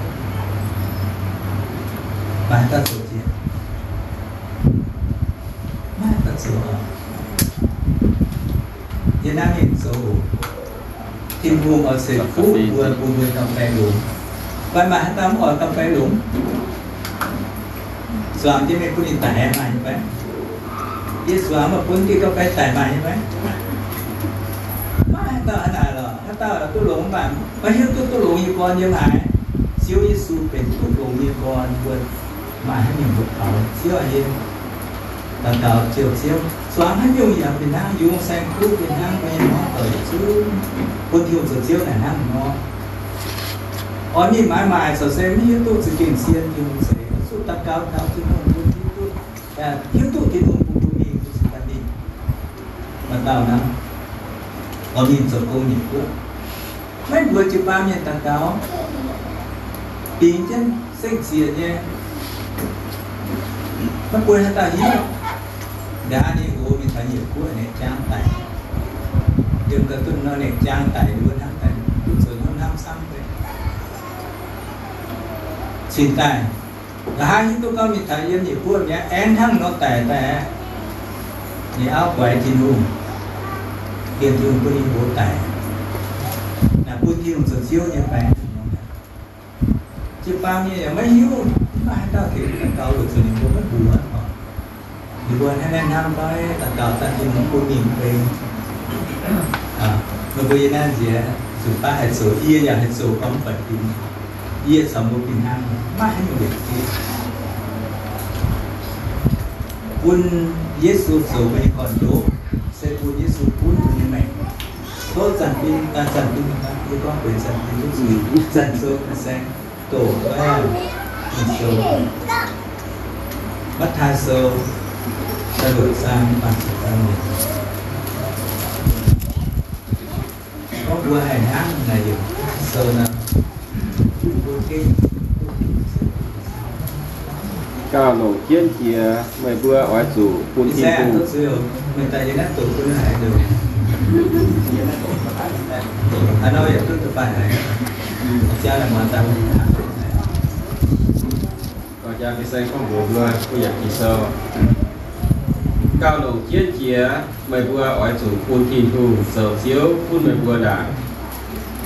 Maiv dauh zoux jiex. Maiv dauh zoux oc. Yie naaiv mingh zoux oc. Tin-Hungh oix ceix fuqv mbuo, bun mbuo gauh faix longx. Mv baac maaih haaix dauh mv oix gauh faix longx? Zuangx jienv mingh bun ninh daic maaih nyei fai? Yie zuangx mv baac bun diuh gauh faix daic maaih nyei fai? Maiv haaix dauh hnangv naaic lorqc. Haaix dauh duqv longx mv baac maiv hiuv duqv duqv longx nyei gorn yiem haaix. Ziouv Yesu benx duqv longx nyei gorn, mbuo maaih haaix nyungc mbuo kaux Ziouv nyei. Daux gaux ziouc Ziouv, zuangx haaix nyungc yaac fih hnangv, yungz saeng-kuv fih hnangv, mbuo nyei hmuangv doic yietc zungv bun Tin-Hungh zoux Ziouv naaic hnangv nor. Oix mingh maaiz maaic corc se maiv hiuv duqv za'gengh zien Tin-Hungh zeix. Zuqc daux gaux taux Tin-Hungh bun hiuv duqv, hiuv duqv Tin-Hungh bun mbuo mingh, mbuo cingx daaih mingh. Maaih dauh hnangv, oix mingh zoux gong nyei guoqv. Maiv mbuox jiu-baang mienh daux gaux, bingx jienv seng ziec nyei, maiv bun haaix dauh hiuv. Ndaauv ninh hoz mingh taux nyiec guoqv, ninh jangv daic. Yiem ga'dunh nor ninh jangv daic, ninh mbuo hnamv daaih duqv zoux hnyouv hnamv camv. Cingx daaih, nqa'haav hiuv duqv gorngv mingh taux yiem nyiec guoqv mi'aqv, aengx hnangv nor daic daaih aqv. Ninh auv guaix Tin-Hungh, bienh Tin-Hungh bun ninh mbuo daic. Naaic bun Tin-Hungh zoux Ziouv nyei fai? Jiu-baang mienh yaac maiv hiuv, maiv maaih haaix dauh tengx daux gaux weic zuqc ninh mbuo maiv mbuox oc. Ninh mbuo hnangv naaiv hnamv gorngv daux gaux daaih Tin-Hungh bun mingh bei. Meih mbuo yie naaiv nziex zuqc baav haih zoux, yie yaac haih zoux gorngv mv baac fih, yie caux mbuo fih hnangv, maiv haaix nyungc yietc zieqv. Bun Yesu zoux meih nyei gorn-ndoqv, se bun Yesu gunv mbuo nyei maengc. Tov zanc fim, zanc fim, yie gorngv benx zanc fim, zanc sou, zanc saeng, doqc, Ging-Sou, Matv^taai Sou, da'luoqc zaang, faah ziepc zaang. Gorngv mbuo haih hnangv naaic yietc sou nor, mbuo gengh gauh longc jienv jiex, meih mbuo oix zuqc bun Tin-Hungh. Gauh longc jienv jiex, meih mbuo oix zuqc bun Tin-Hungh zoux Ziouv gunv meih mbuo ndaangc,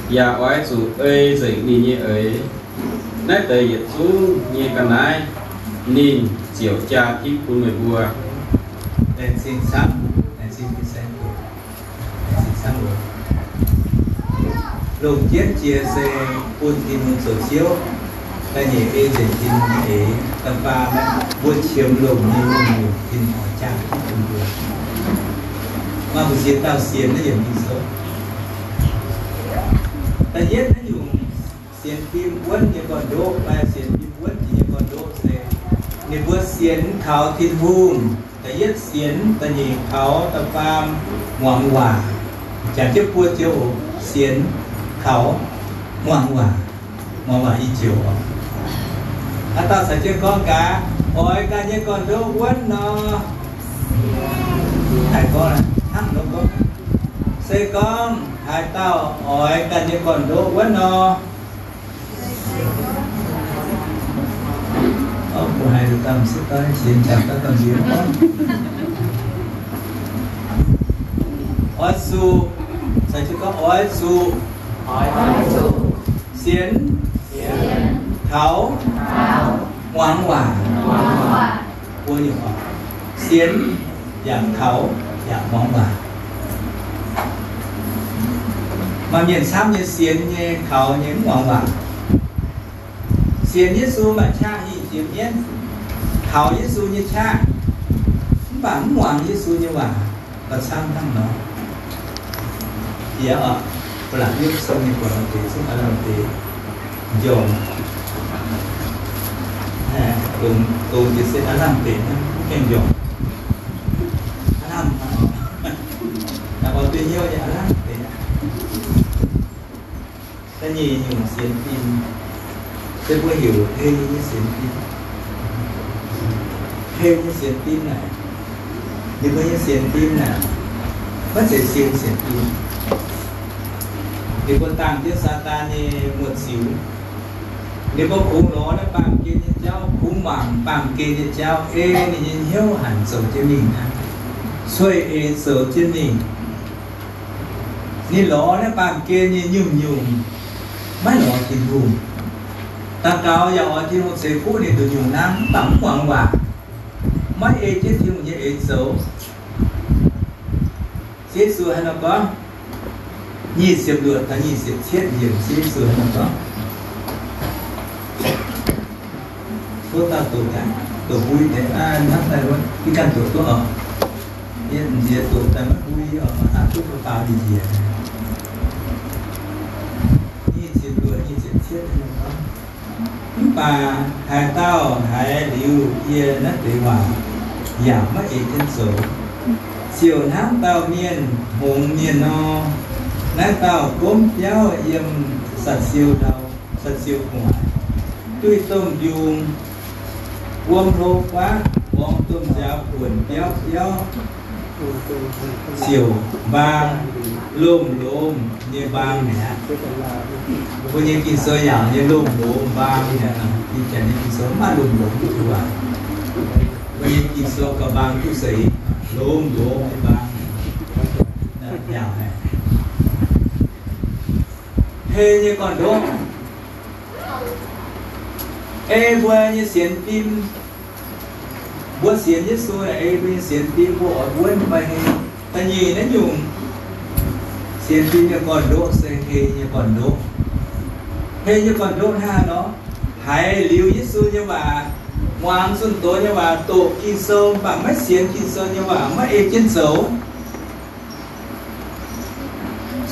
yaac oix zuqc ei nzengc ninh nyei eix. Naaiv deix yietc zungv nyei ga'naaiv ninh ziouc jaa tipv bun meih mbuo. Longc jienv jiex se bun Tin-Hungh zoux Ziouv, da'nyeic ei nzengc Tin-Hungh nyei eix. Da'faam, mbuo qiemx longc nyei nyungc-nyungc Tin-Hungh oix jaa tipv bun mbuo. Maaih mbu'ziex dauh sienx naaiv yiemc Ging-Sou. Da'yietv naaiv nyungc sienx fim wuonv nyei gorn-ndoqv, fai sienx fim wuonv jiex nyei gorn-ndoqv se ninh mbuo sienx kaux Tin-Hungh. Da'yietv sienx, da'nyeic kaux, da'faam muangx waac. Jangx jienv buo joux, sienx, kaux, muangx waac. Muangx waac i joux oc. Haaix dauh caux jienv gorngv gaax, oix ganh nyei gorn-ndoqv wuonv nor. Haaix gorngv, hnangv nor gorngv, se gorngv haaix dauh oix ganh nyei gorn-ndoqv wuonv nor. Mbuo haiz daaih mv siqv daaih sienx jangx daaih dorn-ndiev. Oix zuqc, caux jienv gorngv, oix zuqc sienx, kaux, muangx waac. Mbuo nyungc oc, sienx yaac kaux yaac muangx waac. Maaih mienh camv nyei sienx nyei, kaux nyei, mv muangx waac. Sienx Yesu maaih qaqv hingh jiex mienv, kaux Yesu nyei qaqv, mv baac mv muangx Yesu nyei waac, mv baac camv hnangv nor. Yie oc, ba'laqc Yesu nyei buonc deix zungv aav lamh deix njormh. Dongh, dongh jiex se aav lamh deix hnangv, mv gaengh njormh. Aav lamh hnangv oc. Naaiv oix duqv hnyouv nyei aav lamh deix hnangv. Da'nyeic nyungc sienx fim, se mbuo heuc hei nyei sienx fim. Hei nyei sienx fim naaic, ninh mbuo nyei sienx fim naaic, maiv zeiz sienx sienx fim. Ninh mbuo dangh jienv Saadaan nyei muoz-ziux. Ninh mbuo kungx lorz naaiv baamh gen nyei jauv, kungx mangc baamh gen nyei jauv, ei ninh nyei hnyouv hanc zoux jienv mingh hnangv. Cuei-eix zoux jienv mingh. Ninh lorz naaiv baamh gen nyei nyungc-nyungc, maiv lorz Tin-Hungh. Daux gaux yaac oix Tin-Hungh ceix fuqv ninh nduqc nyungc hnangv, mv baac mv muangx waac, maiv ei jienv Tin-Hungh nyei eix zoux. Ziouv Yesu hnangv naaiv gorngv, nyic ziepc luoqc taux nyic ziepc cietv yiemc, Ziouv Yesu hnangv naaiv gorngv, Tov dauh doqc, doqc mbui deix hnangv daaih wuov, yie ganh doqc duqv oc. Yie nziex doqc daaih maiv mbui oc, maiv haih duqv faaux nziex. Nyic ziepc luoqc, nyic ziepc cietv. Mv baac haaix dauh haiz liuz yie naaiv deix waac yaac maiv ei jienv zoux, ziouc hnangv dauh mienh hngongx mienh nor. Naaiv dauh gomv biauv yiem sa-siou ndau, sa-siou gu'nguaaic, duih domh mbiungc, wuom hlo guaav, borngz domh nziaaux buonc biauv biauv, ziouc mbaang, lomh lomh nyei mbaang mi'aqv. Mbuo nyei Ging-Sou yaac nyei lomh lomh mbaang mi'aqv. Ih zanc nyei Ging-Sou mv maaih lomh lomh duqv waac. Mbuo nyei Ging-Sou gauh mbaang duqv seix, lomh lomh nyei mbaang mi'aqv. Hei nyei gorn-ndoqv. Ei mbuo nyei sienx fim, mbuo sienx Yesu naaic, ei mbuo nyei sienx fim mbuo oix wuonv fai hei? Da'nyeic naaiv nyungc sienx fim nyei gorn-ndoqv se hei nyei gorn-ndoqv. Hei nyei gorn-ndoqv hnangv haaix nor? Haiz liuz Yesu nyei waac, muangx zunh doz nyei waac, doqc Ging-Sou, mv baac maiv sienx Ging-Sou nyei waac, maiv ei jienv zoux.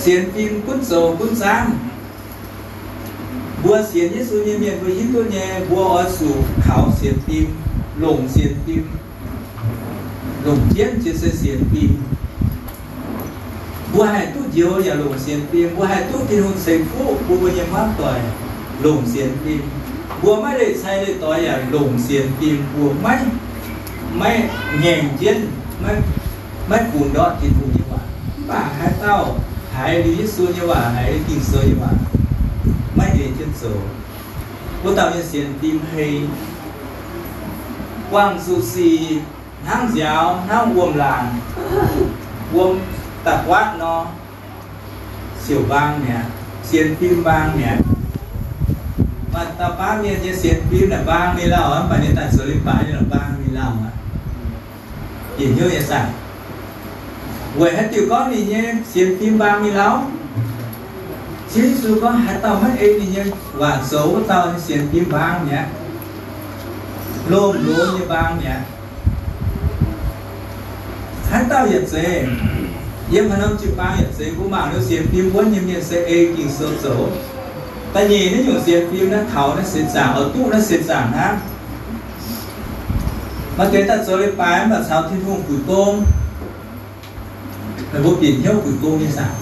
Sienx fim gunv zoux gunv zaangv. Mbuo sienx Yesu nyei mienh mbuo hiuv duqv nyei, mbuo oix zuqc kaux sienx fim, longc sienx fim, longc jienv jiex se sienx fim. Mbuo haih duqv njoux yaac longc sienx fim, mbuo haih duqv Tin-Hungh ceix fuqv bun mbuo nyei hmuangv doic longc sienx fim. Mbuo maiv leih cai leih doix yaac longc sienx fim, mbuo maiv, maiv ngaengc jienv, maiv, maiv funx ndortv Tin-Hungh nyei waac. Mv baac haaix dauh haiz liuz Yesu nyei waac, haiz Ging-Sou nyei waac, maiv ei jienv zoux, wuov dauh nyei sienx fim hei, buangh zuqc sic hnangv nziaaux, hnangv wuom-laangc, wuom da'buatv nor, siouc mbaang mi'aqv, sienx fim mbaang mi'aqv. Maaih dauh baamh mienh nyei sienx fim naaic mbaang mingh lauh aqv, mv baac ninh daaih zoux leiz-baaix ninh mbaang mingh lauh aqv. Bieqc hnyouv nyei saah? Weic haaix diuc gorngv ninh nyei sienx fim mbaang mingh lauh? Ziouv Yesu gorngv haaix dauh maiv ei ninh nyei waac zoux, wuov dauh nyei sienx fim mbaang mi'aqv, lomh lomh nyei mbaang mi'aqv. Haaix dauh yaac zeiz, yiem haaix norm jiu-baang yaac zeiz, mbuo mangc liuz sienx fim wuonv nyei mienh se ei Ging-Sou zoux. Da'nyeic naaiv nyungc sienx fim naaiv taux naaiv seix zaangc, oix duqv naaiv seix zaangc hnangv. Maaih deix daaih zoux leiz-baaix mv baac caux Tin-Hungh puix gong. Meih mbuo bieqc hnyouv puix gong nyei saah?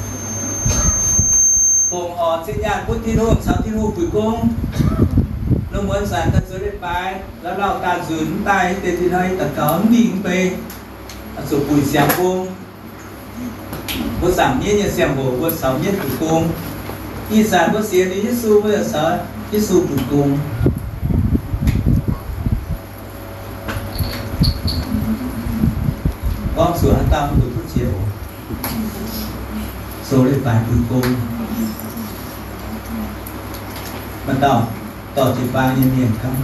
Fongc horc zinh nyaanh bun Tin-Hungh, caux Tin-Hungh puix gong. Lungh muonz zanc daaih zoux leiz-baaix, lauh lauh daaih nzunc mv daaih, deix tin hnoi daux gaux mv mingh mv bei, zuqc puix siangx gong. Mbuo zaangc mienv nyei ziangh hoc mbuo caux mienv puix gong. Ih zanc mbuo sienx liuz Yesu, mbuo yaac caux Yesu puix gong. Gorngv zuqc haaix dauh mv duqv ziex oc, zoux leiz-baaix puix gong. Maaih dauh dorh jiu-baang nyei mienh gorngv,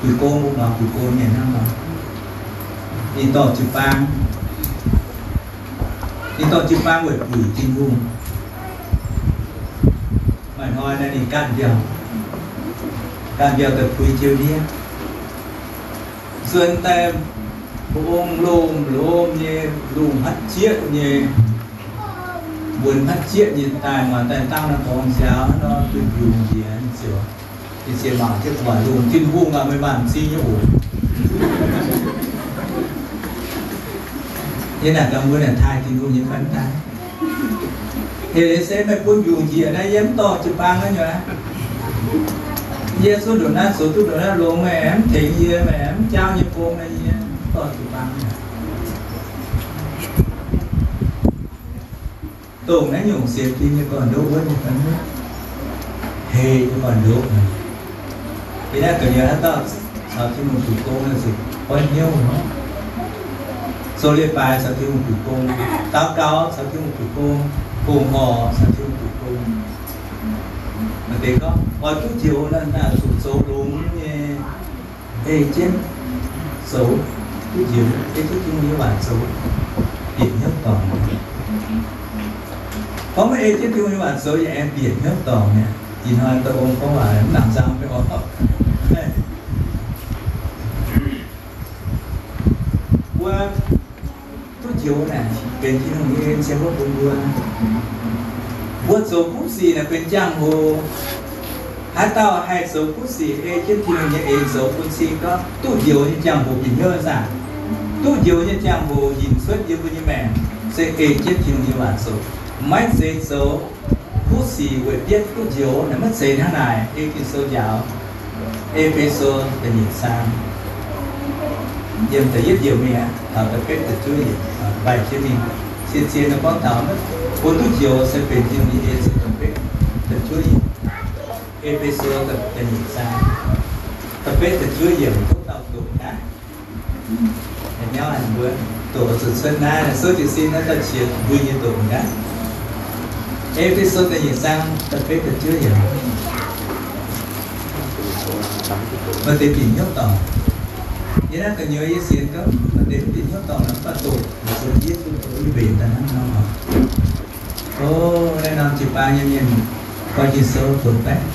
puix gong, mbuo mangc puix gong mienh hnangv nor. Ninh dorh jiu-baang, ninh dorh jiu-baang weic puix Tin-Hungh. Maaih hnoi naaiv ninh gaatv mbiauh, gaatv mbiauh daaih puix jienv hniev. Nzuonx daaih mba'ong lomh lomh nyei, lungh hmatv jieqv nyei, mbuonx hmatv jieqv nyei daaih, muangx daaih dangh naaiv dorngx nziaaux nor, duqv mbiungc njiec ziouc, ninh ziouc mangc jienv gu'nguaaic lungh, Tin-Hungh aac, meih mangc m'zing nyei oc. Yie naaic gaax mbuo naaic taaih Tin-Hungh nyei fai mv taaih? Heuc leiz se meih bun mbiungc njiec naaiv, yie mv dorh jiu-baang naaiv nyei aqv. Yie zuqc ndongc naaiv zoux duqv ndongc naaiv longx, meih aengx mv tengx yie, meih aengx mv jaauv nyei gong naaiv, yie mv dorh jiu-baang naaiv. Dongh naaiv nyungc sienx fim nyei gorn-ndoqv wuov nyei fai mv hei nyei gorn-ndoqv. Yie naaiv ga'nyiec haaix dauh caux Tin-Hungh zuqc gong, zuqc goiv hnyouv nor, zoux leiz-baaix caux Tin-Hungh zuqc gong, daux gaux caux Tin-Hungh zuqc gong. Bungx orc caux Tin-Hungh duqv bung. Maaih deix gorngv oix duqv njoux nor, zuqc zoux longx nyei, ei jienv zoux duqv njoux, ei jienv Tin-Hungh nyei waac zoux, bieqc hnyouv dorngc. Gorngv maiv ei jienv Tin-Hungh nyei waac zoux yaac aengx bieqc hnyouv dorngc mi'aqv. Ih hnoi dongh ong gorngv waac mv nangc nzang mv baac oc. Mbuo duqv njoux naaic benx Tin-Hungh nyei en cien wuov bun mbuo. Mbuo zoux kuv sic naaic benx jangx-hoc. Haaix dauh haih zoux kuv sic ei jienv Tin-Hungh nyei en zoux bun cing gorngv duqv njoux nyei jangx-hoc bieqc hnyouv zaangc. Duqv njoux nyei jangx-hoc hinc cuotv yiem mbuo nyei maengc se ei jienv Tin-Hungh nyei waac zoux. Maiv zeiz zoux kuv sic weic bietv duqv njoux naaic maiv zeiz hnangv naaic. Ei Ging-Sou njaaux, E^fe^so da'nyeic zaang, yiem da'yietv yiemc mingh aqv, taux da'betv da'juov yiemc, mbaih jienv mingh. Zien-zien gorngv taux mbuo duqv njoux se benx Tin-Hungh nyei en se da'betv da'juov yiemc. E^fe^so da'nyeic zaang, da'betv da'juov yiemc, tov dauh doqc gaax. Nyauv mbuo doqc zuqc cuotv naaiv, souv jiez sin naaiv daaih qiex mbuo nyei doqc gaax. E^fe^so da'nyeic zaang da'betv da'juov yiemc. Maaih deix bieqc hnyouv dorngc. Yie naaiv gu'nyuoz yie sienx gorngv maaih deix bieqc hnyouv dorngc nor, mv baac doqc, doqc Yesu doqc i mbenc daaih hnangv nor. O, naaiv norm jiu-baang nyei mienh, koi Ging-Sou doqc baeqv.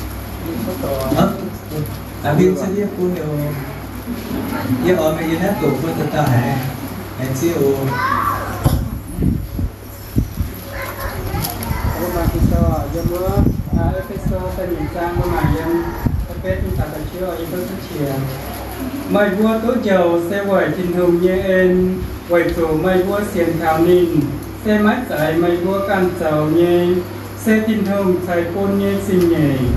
Aa, mingh za'gengh bun oc. Yie oix meih yie naaiv doqc bun dauh dauh haiz, haiz ziev oc. Mbuo mangc Ging-Sou yiem wuov E^fe^so da'nyeic zaang, mbuo mangc yiem da'betv mingh taux da'juov, yie duqv cuotv qiex. Meih mbuo duqv njoux se weic Tin-Hungh nyei en, weic zuqc meih mbuo sienx kaux ninh. Se maiv zeiz meih mbuo ganh zoux nyei, se Tin-Hungh ceix bun nyei zingh nyeic.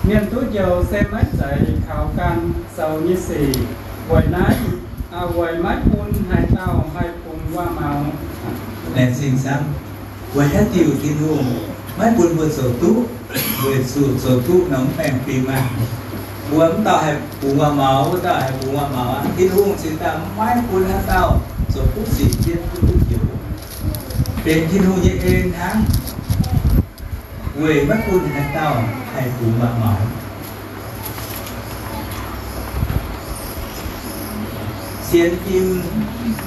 Mienh duqv njoux se maiv zeiz kaux ganh zoux nyei sic. Weic naaiv, weic maiv bun haaix dauh haih bungx waac-maux. Laengz zingh camv. Weic haaix diuc Tin-Hungh maiv bun mbuo zoux duqv? Weic zuqc zoux duqv nor mv baengh fim aqv. Mbuo mv dauh haih bungx waac-maux, wuov dauh haih bungx waac-maux aqv. Tin-Hungh cingx daaih maiv bun haaix dauh zoux kuv sic jienv duqv njoux. Benx Tin-Hungh nyei en hnangv, weic maiv bun haaix dauh haih bungx waac-maux. Sienx fim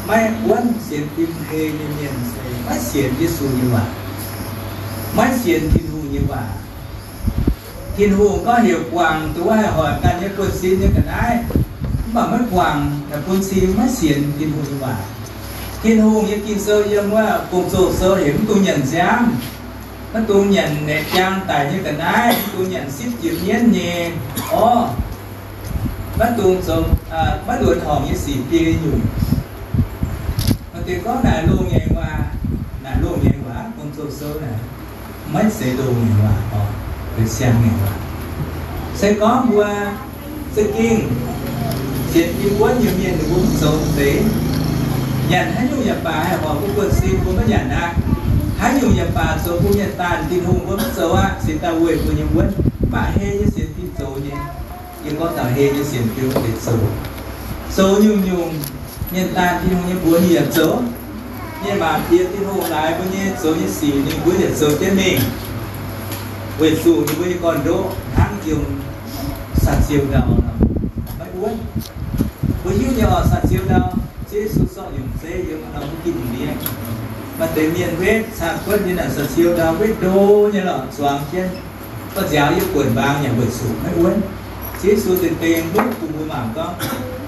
maiv wuonv, sienx fim hei nyei mienh se maiv sienx Yesu nyei waac, maiv sienx Tin-Hungh nyei waac. Tin-Hungh gorngv heuc guangc dongh wuov haih hoic ganh nyei buonv-sin nyei ga'naaiv, mv baac maiv guangc, bun cing maiv sienx Tin-Hungh nyei waac. Tin-Hungh nyei Ging-Sou yiem wuov Gong-Zoh Sou heuc mv dungx nyanc nziaamv, maiv dungx nyanc naeqc jaang daic nyei ga'naaiv, mv dungx nyanc sipv jiex mienv nyei orv, maiv dungx zoux maiv luonx horngc nyei sic, biei nyungc. Maaih deix gorngv naaic loz-ngaengc waac, naaic loz-ngaengc waac, Gong-Zoh Sou naaic maiv zeiz loz-ngaengc waac oc, benx siang-ngaengc waac. Se gorngv mbuo za'gengh sienx fim wuonv nyei mienh, ninh mbuo mv zoux deix, nyanc haaix nyungc yaac baac, haih hoic mbuo buonv-sin, mbuo maiv nyanc aqv. Haaix nyungc yaac baac, zoux bun mienh daanh Tin-Hungh mbuo mv zoux aqv, cingx daaih weic mbuo nyei wuonv. Mv baac hei nyei sienx fim zoux nyei. Yie gorngv taux hei nyei sienx fim deix zoux, zoux nyungc-nyungc mienh daanh Tin-Hungh nyei mbuox ninh yaac zoux. Mienh maanc piex Tin-Hungh laaix mbuo nyei zoux nyei sic ninh mbuo yaac zoux jienv mingh, weic zuqc ninh mbuo nyei gorn-ndoqv hnangv yiem saa-ziou ndau nor, maiv wuonv. Mbuo hiuv nyei oc, saa-ziou ndau, Ziouv Yesu sortv nyungc zeiv yiem norm mbuo gitv ndiev. Maaih deix mienh wetv caa-kuotv nyei naaic saa-ziou ndau wetv ndo nyei lorqc, zuangx jienv. Gorngv nziaaux yie buonc mbaang yaac weic zuqc maiv wuonv. Ziouv Yesu deix dengx mbuo bun mbuo mangc gorngv,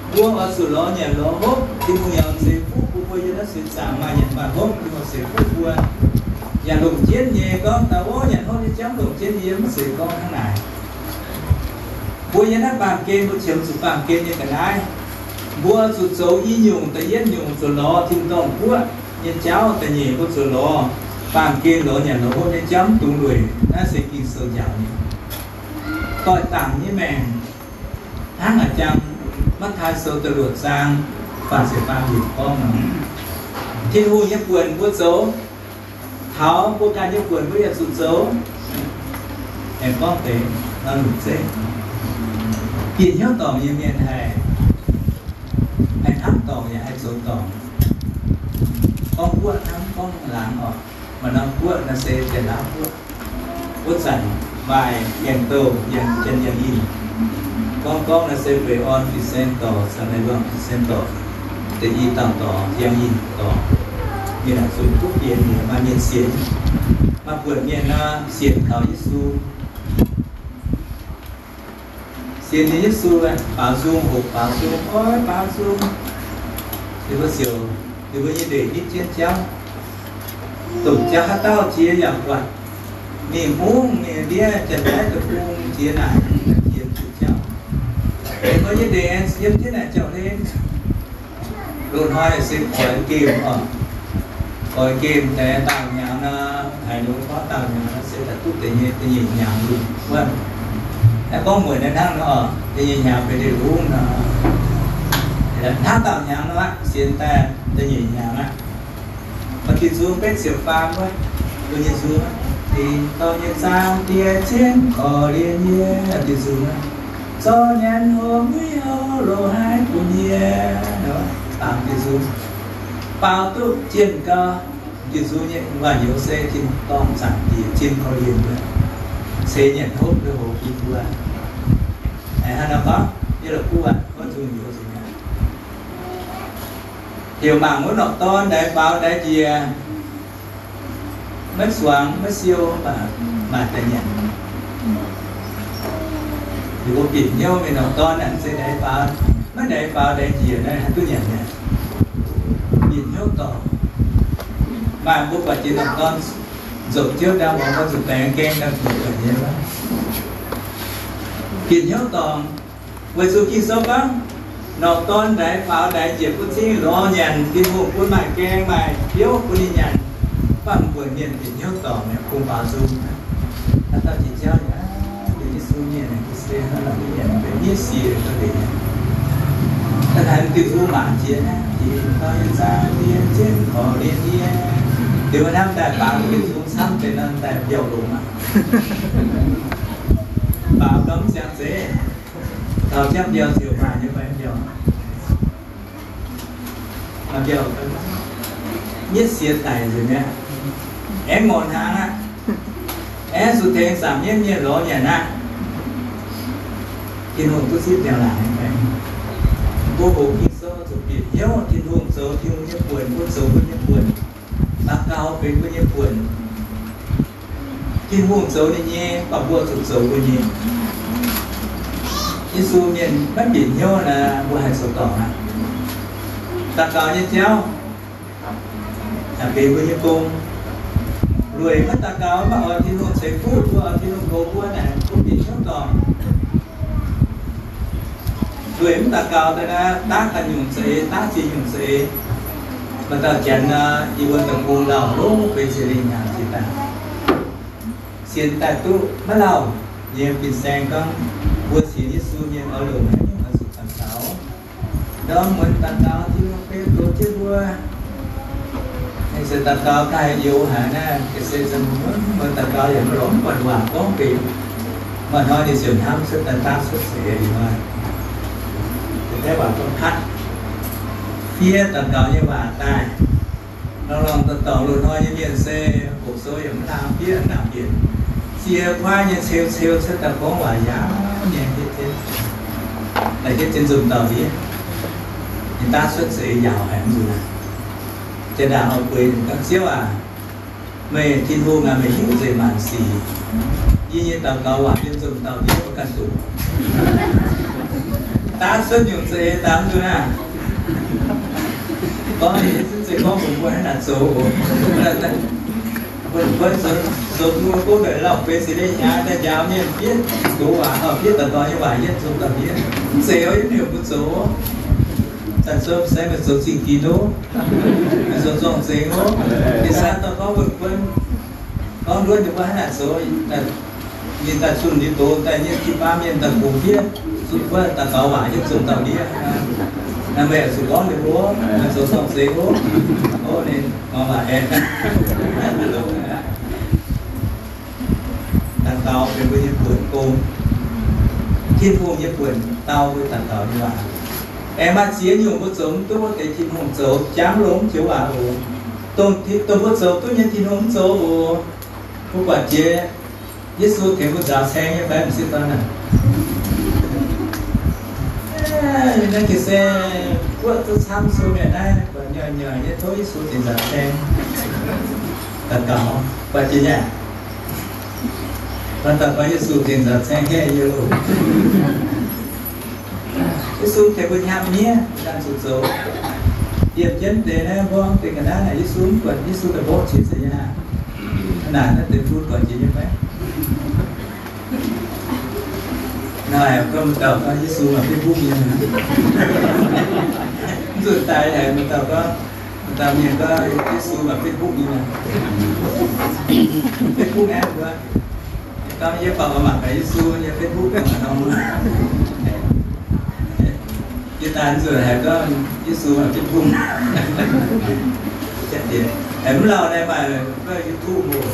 mbuo oix zuqc lorz nyanc lorz hopv, Tin-Hungh yaac ceix fuqv bun mbuo. Yiem naaiv seix zaangc maaih nyanc maaih hopv, Tin-Hungh ceix fuqv mbuo. Yaac longc jienv nyei gorngv, da'wuov nyanc hopv nyei jauv longc jienv, yie mv zeiz gorngv hnangv naaic. Mbuo yiem naaiv baamh gen, mbuo qiemx zuqc baamh gen nyei ga'naaiv. Mbuo zuqc zoux i nyungc da'yietv nyungc, zuqc lorz tin-dorngh guoqv nyei jauv. Da'nyeic, mbuo zuqc lorz baamh gen lorz nyanc lorz hopv nyei jauv, mv dungx lueic. Naaiv se Ging-Sou njaaux nyei. Doix-dangc nyei maengc hnangv a'jang Matv^taai Sou da'luoqc zaang faah ziepc faam yiemc gorngv nor, Tin-Hungh nyei buonc mbuo zoux, taux mbuo ganh nyei buonc mbuo yaac zuqc zoux. Aengx gorngv deix nor, longc zeiv. Bieqc hnyouv dorngc nyei mienh haih, haih hnamv dorngc yaac haih zoux dorngc. Gorngv guoqv hnangv, gorngv laangz oc. Maaih norm guoqv naaiv se Janx-Laauv guoqv. Wuov zanc maaih yangh douh, yangh, janx yangh yinh. Gorngv gorngv naaiv se Baengh Orn fin-saeng dorc caux Naaiv Luangh fin-saeng dorc, da'nyeic dauh dorc, yangh yinh dorc. Mienh aah, zunc kuv fienx nyei maaih mienh sienx, maaih buonc mienh nor sienx kaux Yesu. Sienx nyei Yesu aeqv, baaux nzung, hoqc baaux nzung, oix baaux nzung. Ninh mbuo ziouc, ninh mbuo nyei ndeic nitv jienv jauv, domh jauv haaix dauh jiex yaac buatc. Mingh mungv, mingh ndiev Janx-Taiv deic-bung jiex naaic, jiex diuh jauv. Ninh mbuo nyei ndeic aengx yiem jienv naaic jauv-hlen. Loz-hnoi se koix nqemh oc. Koix nqemh deix daauh hnyangx nor, haaix nyungc gorngv daauh hnyangx nor se daaih duqv deix nyei da'nyeic hnyangx lunc wuov. Naaiv gorngv mueic naaiv hnangv nor oc, da'nyeic hnyangx benx ndeic-lungv nor. Hnangv daauh hnyangx nor aqv, sienx daaih da'nyeic hnyangx aqv. Maaih diuh nzung betv ziepc faam wuov, mbuo nyei nzung, Tin-Dorngh nyei zaang diex zien korv-lienh yie, diuh nzung aqv. Zorqv nyanc hopv muiv houv loz-hnoi bun yie, baamz diuh nzung. Baaux duqv jienh gau, diuh nzung nyei waac-hnyouv se Tin-Dorngh zaangc diex zien korv-lienh wuov, ceix nyanc hopv lui-houx bun mbuo. Hnangv nor gorngv, yie la'kuqv aqv, gorngv nzung hnyouv nzengc aqv. Heuc mangc wuov norqc dorn ndaix faaux ndaix njiec, maiv zuangx maiv siou, mv baac maaih daaih nyanc. Liuz mbuo bieqc hnyouv mingh norqc dorn naaic se ndaix faaux, maiv ndaix faaux ndaix njiec naaiv haih duqv nyanc mi'aqv. Bieqc hnyouv dorngc. Maaih mbuo buatc jiex norqc dorn nzopc jiouv ndaangc, mbuo zuqc baengx gaeng daaih bieqc nyei. Bieqc hnyouv dorngc. Weic zuqc Ging-Sou gorngv, norqc dorn ndaix faaux ndaix njiec butv cingv lorz nyanc, Tin-Hungh bun maaih gaeng maaih biouv bun ninh nyanc. Mv baac mbuo mienh bieqc hnyouv dorngc mi'aqv, kungx baaux nzung. Haaix dauh jiex jauv yaac, Yesu mienh se hnangv naaic, mienh benx miev siec gau nzengc. Daaih haaix diuh nzung mangc jiex naaiv, Tin-Dorngh nyei zaang diex zien korv-lienh yie. Liuz hnamv daaih baaux diuh nzung camv deix nor daaih mbiauh longx aqv. Baaux gau mv ziangx zeiz, taux jangv mbiauh ziouc maaih nyei fai mv mbiauh. Maaih mbiauh, miev siec daic nzengc mi'aqv. Aengx ngorc hnaangx aqv. Aengx zuqc tengx zaangc mienv mienh lorz nyanc aqv. Tin-Hungh duqv zipv mi'aqv laangc. Mbuo hoqc Ging-Sou zuqc bieqc hnyouv Tin-Hungh zoux Tin-Hungh nyei buonc, mbuo zoux mbuo nyei buonc. Daux gaux benx mbuo nyei buonc. Tin-Hungh zoux ninh nyei, mv baac mbuo zuqc zoux mbuo nyei. Yesu mienh maiv bieqc hnyouv naaic, mbuo haih zoux dorngc aqv. Daux gaux nyei jauv yaac benx mbuo nyei gong. Lueic maiv daux gaux, maiv oix Tin-Hungh ceix fuqv, mbuo oix Tin-Hungh goux mbuo naaic, mbuo bieqc hnyouv dorngc. Lueic mv daux gaux daaih naaic, daav ganh nyungc za'eix, daav ziex nyungc za'eix. Maaih dauh Janx nor, yie mbuo deic-bung lauh longx, benx ziex lingh hnyangx jiex daaih. Sienx daaih duqv maiv lauh nyei fin-saeng gorngv, mbuo sienx Yesu mienh oix longc haaix nyungc oix zuqc daux gaux. Ndorm muonz daux gaux Tin-Hungh beiv goux jienv mbuo. Aengx se daux gaux daaih youx haic naaiv, ga'sie za'gengh muonz daux gaux yaac maiv lorz mv buatc waac gorngv benx. Maaih hnoi ninh ziouc hnamv cuotv daaih daav cuotv seix ih hnoi. Deix waac gorngv patv. Fiev daux gaux nyei waac daaih. Lorngh lorngh dorngx loz-hnoi nyei mienh se hoqc sou yaac mv laangh fiev, mv laangh mbienc. Zie kuaaiv nyei ceu ceu cuotv daaih gorngv waac yaac mienh hietv jienv, daaih hietv jienv nzomz dauh ndiev. Ninh daav cuotv seix yaauc haic mv nzunc aqv. Jaa-ndaangc oix bueix ninh gorngv, Ziouv aac, meih Tin-Hungh aac, meih hiuv nzengc maanc sic. Yie nyei daux gaux waac yiem nzomz dauh ndiev maiv ganh doqc. Daav cuotv nyungc za'eix daaih mv nzunc aqv. Gorngv ninh se gorngv bun mbuo hnangv naaic zoux oc. Bun mbuo zoux, zoux mbuo gouv ndeic lauh benx ziex lingh hnyangx daaih njaaux mienh fiev doqc waac, fiev daux gaux nyei waac yiem nzomz dauh ndiev. Mv zeiz oc, yiem heuc mbuo zoux. Zanc sou se meih zoux zingh ginx oc, meih zoux zorng-zengx oc. Ih zanc dorh gorngv wuonh buonv, gorngv nduov ninh mbuo hnangv naaic zoux, ninh daaih zunh liuz doz daaih nyei, jiu-baang mienh daaih bungx fiev, zunh wuov daux gaux waac yiem nzomz dauh ndiev. Naaiv meih oix zuqc gorngv ninh mbuo, meih zoux zorng-zengx oc. Ov, ninh gorngv waac aeqv, daux gaux benx mbuo nyei buonc gong. Tin-Hungh nyei buonc dau mbuo daux gaux nyei waac. Aengx maaih ziex nyungc mbuo zoux mv duqv wuov deix, Tin-Hungh zoux jangx longx joux waac oc. Dongh, dongh mbuo zoux duqv nyei Tin-Hungh mv zoux oc. Mbuo buatc jiex Yesu tengx mbuo nzaaux saeng nyei fai m'sieqv dorn aah? Naaiv ga'sie guoqv duqv camv sung mienh naaiv, buatc nyoih nyoih nyei tov Yesu tengx nzaaux saeng. Daux gaux, buatc jiex nyei. Daux gaux Yesu tengx nzaaux saeng haeqv yie loh. Yesu tengx mbuo hnyangx-hniev ganh zuqc zoux. Liemh jienv deix naaiv mbuo deix ga'naaiv naaic Yesu mv buatc, Yesu daaih mborqv qiex za'yaah. Naaic naaiv deix mbuo buatc jiex nyei fai? Naaic gorngv dauh gorngv Yesu maaih Facebook nyei. Mv zuqc daaih haic, maaih dauh gorngv, maaih dauh mienh gorngv Yesu maaih Facebook nyei. Facebook naaiv mbuo gorngv yie baac mangc gaax Yesu nyei Facebook norm. Yie daaih nzuonx haiz gorngv Yesu maaih Facebook. Haiz mv lauh naaiv maaih YouTube oc.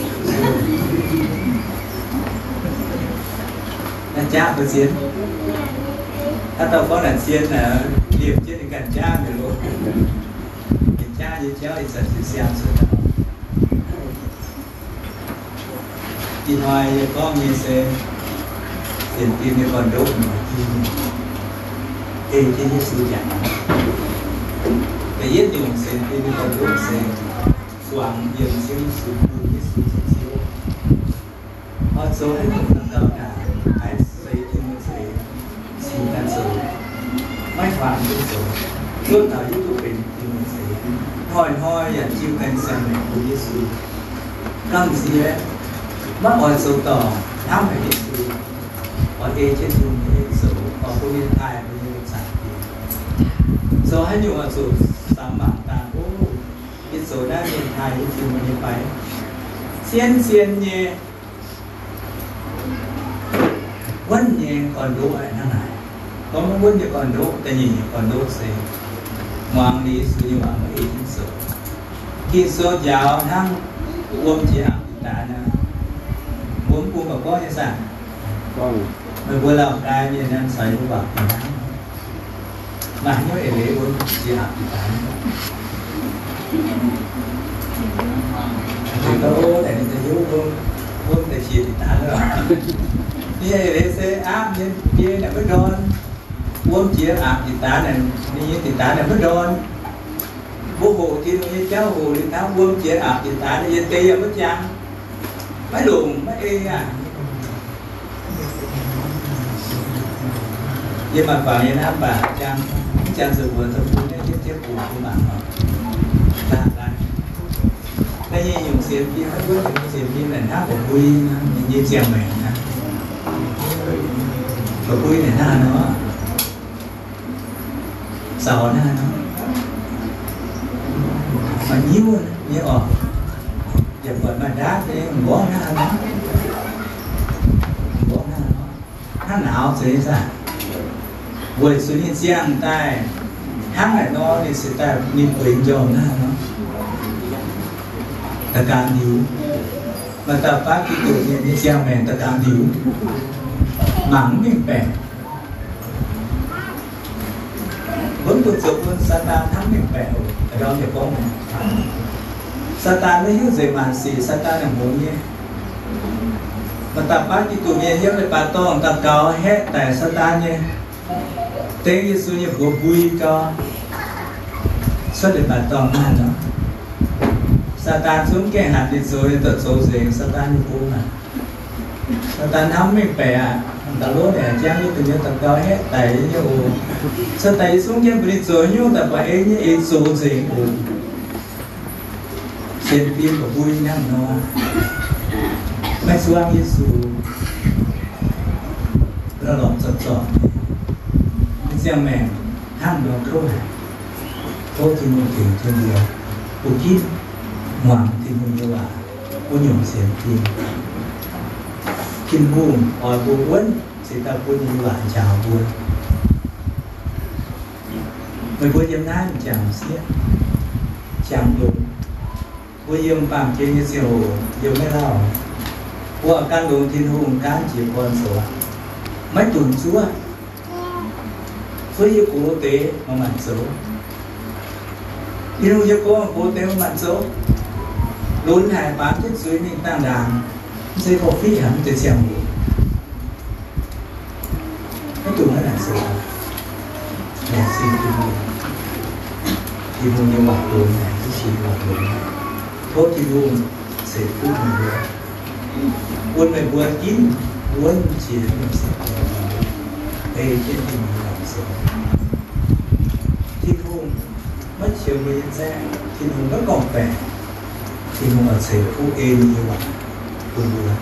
Naaiv jaav mbuo zien. Haaix dauh gorngv naaic zien, liemh jienv ninh ganh jaav mi'aqv loh. Ninh jaav nyei jauv ih zanc jiez siang cuotv daaih. Ih hnoi yie gorngv nyei se sienx fim nyei gorn-ndoqv nyei, ei jienv Yesu jangx. Da'yietv nyungc sienx fim nyei gorn-ndoqv se zuangx yiem Ziouv Yesu, bun Yesu zoux Ziouv. Oix zoux haaix nyungc daux gaux naaic, haiz seix Tin-Hungh zeix, cingx daaih zoux, maiv huaang duqv zoux, zuov taux hiuv duqv benx Tin-Hungh zeix. Hnoi-hnoi yaac jiu ganh siang-maengc bun Yesu. Gamh nziex maiv oix zoux dorngc, hnamv haic Yesu, oix ei jienv Tin-Hungh nyei zoux, oix bun ninh taaih mbuo nyei zaangc Diex. Zoux haaix nyungc oix zuqc samx mangc daaih, ov, yie zoux naaiv ninh taaih yie Tin-Hungh nyei fai? Zien-zien nyei, wuonv nyei gorn-ndoqv hnangv naaic. Gorngv maiv wuonv nyei gorn-ndoqv, da'nyeic nyungc gorn-ndoqv se muangx liuz Yesu nyei waac maiv ei jienv zoux. Ging-Sou njaaux hnangv wuom jiex apc jiex daanv nor. Mbuo mv bung baac gorngv nyei saah? Meih mbuo Laauh Dai mienh naaiv caux yie mbuo waac fih hnangv. Maaih hnyouv eix leiz wuom jiex apc jiex daanv. Ninh gorngv, ov, naaic ninh daaih hiuv wuom, wuom daaih jiex jiex daanv loh. Ninh eix leiz se aapv nyei biei naaic maiv ndorn. Wuom jiex apc jiex daanv naaic, ninh nyei jiex daanv naaic maiv ndorn. Mbuo hoqc Tin-Hungh nyei jauv hoqc liuz hnangv, wuom jiex apc jiex daanv, yie deix yaac maiv jangx, maiv longc, maiv ei aqv. Yie maaih fangx nyei naaiv mv baac jangx, mv jangx zuqc mbuox dongh bun nyei jienv jienv bungx bun mangc oc. Laanh laanh. Da'nyeic nyungc sienx fim, maiv gunv sienx fim naaic hnangv mba'mbui, ninh nyei ziangh maengc hnangv. Mba'mbui naaic hnangv haaix nor? Zaux hnangv haaix nor? Maaih nyiuv nyei oc. Yaac buatc maaih ndaatv nyei, mborqv hnangv haaix nor? Mborqv hnangv haaix nor? Hnangv nauz zeiz nyei saah? Weic zuqc ninh ziangh daaih hnangv naaic nor, ninh cingx daaih ninh bueix njormh hnangv haaix nor? Da'gaang ndiux. Maaih dauh baav Giduc mienh nyei ziangh maengc da'gaang ndiux, mangc mv mengh baeqc. Mbuo mv dungx zoux bun Saadaan hnamv mengh baeqc oc. A'ndorm yaac gorngv, Saadaan maiv hiuv nzengc maanc sic, Saadaan yaac hngongx nyei. Maaih dauh baav Giduc mienh yiem leiz-baaix dorngh daux gaux haeqv daic Saadaan nyei, dengv Yesu nyei buoz mbui gau, cuotv leiz-baaix dorngh hnangv nor. Saadaan zungv gaengh hatc ninh zoux, ninh dorh zoux nzengc Saadaan nyei gong aqv. Saadaan hnamv mengh baeqc aqv. Da'lov naaic jangv nyei, dongh nyei daux gaux haeqv daic nyei oc. Cuotv daaih yie zungv gaengh bun ninh zoux nyungc daaih buatc ei nyei, ei zoux nzengc oc. Sienx fim mba'mbui hnangv nor, maiv zuangv Yesu, lorz lorz zorc zorc, ziangh maengc hnangv nor kouv haic. Tov Tin-Hungh tengx jienv mbuo, mbuo ginv muangx Tin-Hungh nyei waac, wuov nyungc sienx fim. Tin-Hungh oix mbuo wuonv cingx daaih bun ninh nyei waac njaaux mbuo. Meih mbuo yiem naaiv m'jangc sieqv, m'jangc longx. Mbuo yiem baamh gen nyei ziangh hoc yiem maiv lauh. Mbuo gan longx Tin-Hungh gaanv jiex gorn zoux aqv, maiv dunx zuov. Zuov yie gox deix maaih maanc zoux. Tin-Hungh nyei gong gox deix maaih maanc zoux. Lunx haic, baamz jienv zuiz mingh dangh ndaangc, mv zeiz gorngv fiqv haic, mv zeiz ziangh hoc. Maiv dungx hnangv naaic zoux. Laengz zingh Tin-Hungh. Tin-Hungh nyei waac lunx haic, Yesu nyei waac lunx haic. Tov Tin-Hungh ceix fuqv meih mbuo, bun meih mbuo ginv wuonv jiex nyei sic, ei jienv Tin-Hungh nyei waac zoux. Tin-Hungh maiv qiemx mbuo nyei zaeqv, Tin-Hungh maiv gorngv-baeqc. Tin-Hungh oix ceix fuqv ei ninh nyei waac bun mbuo.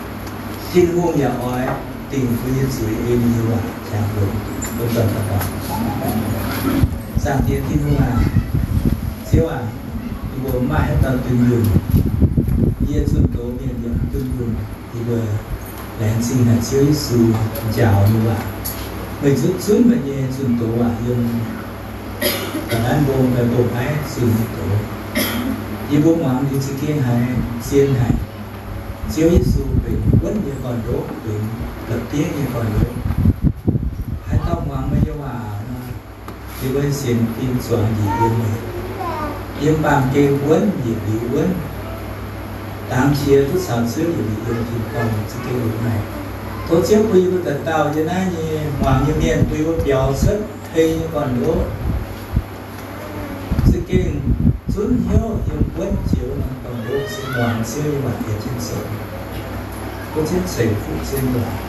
Tin-Hungh yaac oix dingc mbuo nyei zuiz ei ninh nyei waac jangx longx. Mbuo daux gaux. Zaangc Diex Tin-Hungh aac, Ziouv aac, yie mbuo maaih haaix dauh dunh yunh? Yie zunh doz mienh yaac dunh yunh. Yie mbuo laengz zingh haic Ziouv Yesu njaaux nyei waac. Meih zunv zunv meih nyei zunh doz aac, yiem ga'naaiv mbong fai mbong aiv zunh nyei doz. Yie mbuo muangx liuz za'gengh haiz zien haic. Ziouv Yesu benx wuonv nyei gorn-ndoqv, benx la'bieiv nyei gorn-ndoqv. Haaix dauh muangx meih nyei waac nor, yie mbuo sienx fim zuangx njiec yiem meih. Yiem baamh gen wuonv yietc liuz wuonv. Dangx qiex duqv caux Ziouv yietc liuz yiem tin-dorngh za'gengh longx haic. Tov Ziouv bun yie mbuo dauh dauh yiem naaiv nyei muangx nyei mienh bun yie mbuo biaux cuotv hei nyei gorn-ndoqv. Za'gengh zunv hnyouv yiem wuonv jiex wuov norm gorn-ndoqv se muangx Ziouv nyei waac yietc zungv zoux. Tov Ziouv ceix fuqv Ziouv nyei waac,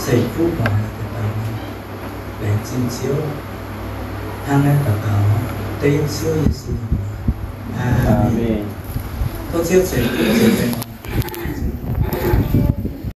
ceix fuqv muangx dauh dauh. Laengz zingh Ziouv. Hnangv naaiv daux gaux dengv Ziouv Yesu nyei mbuox. Aamen. Tov Ziouv ceix fuqv Ziouv nyei waac.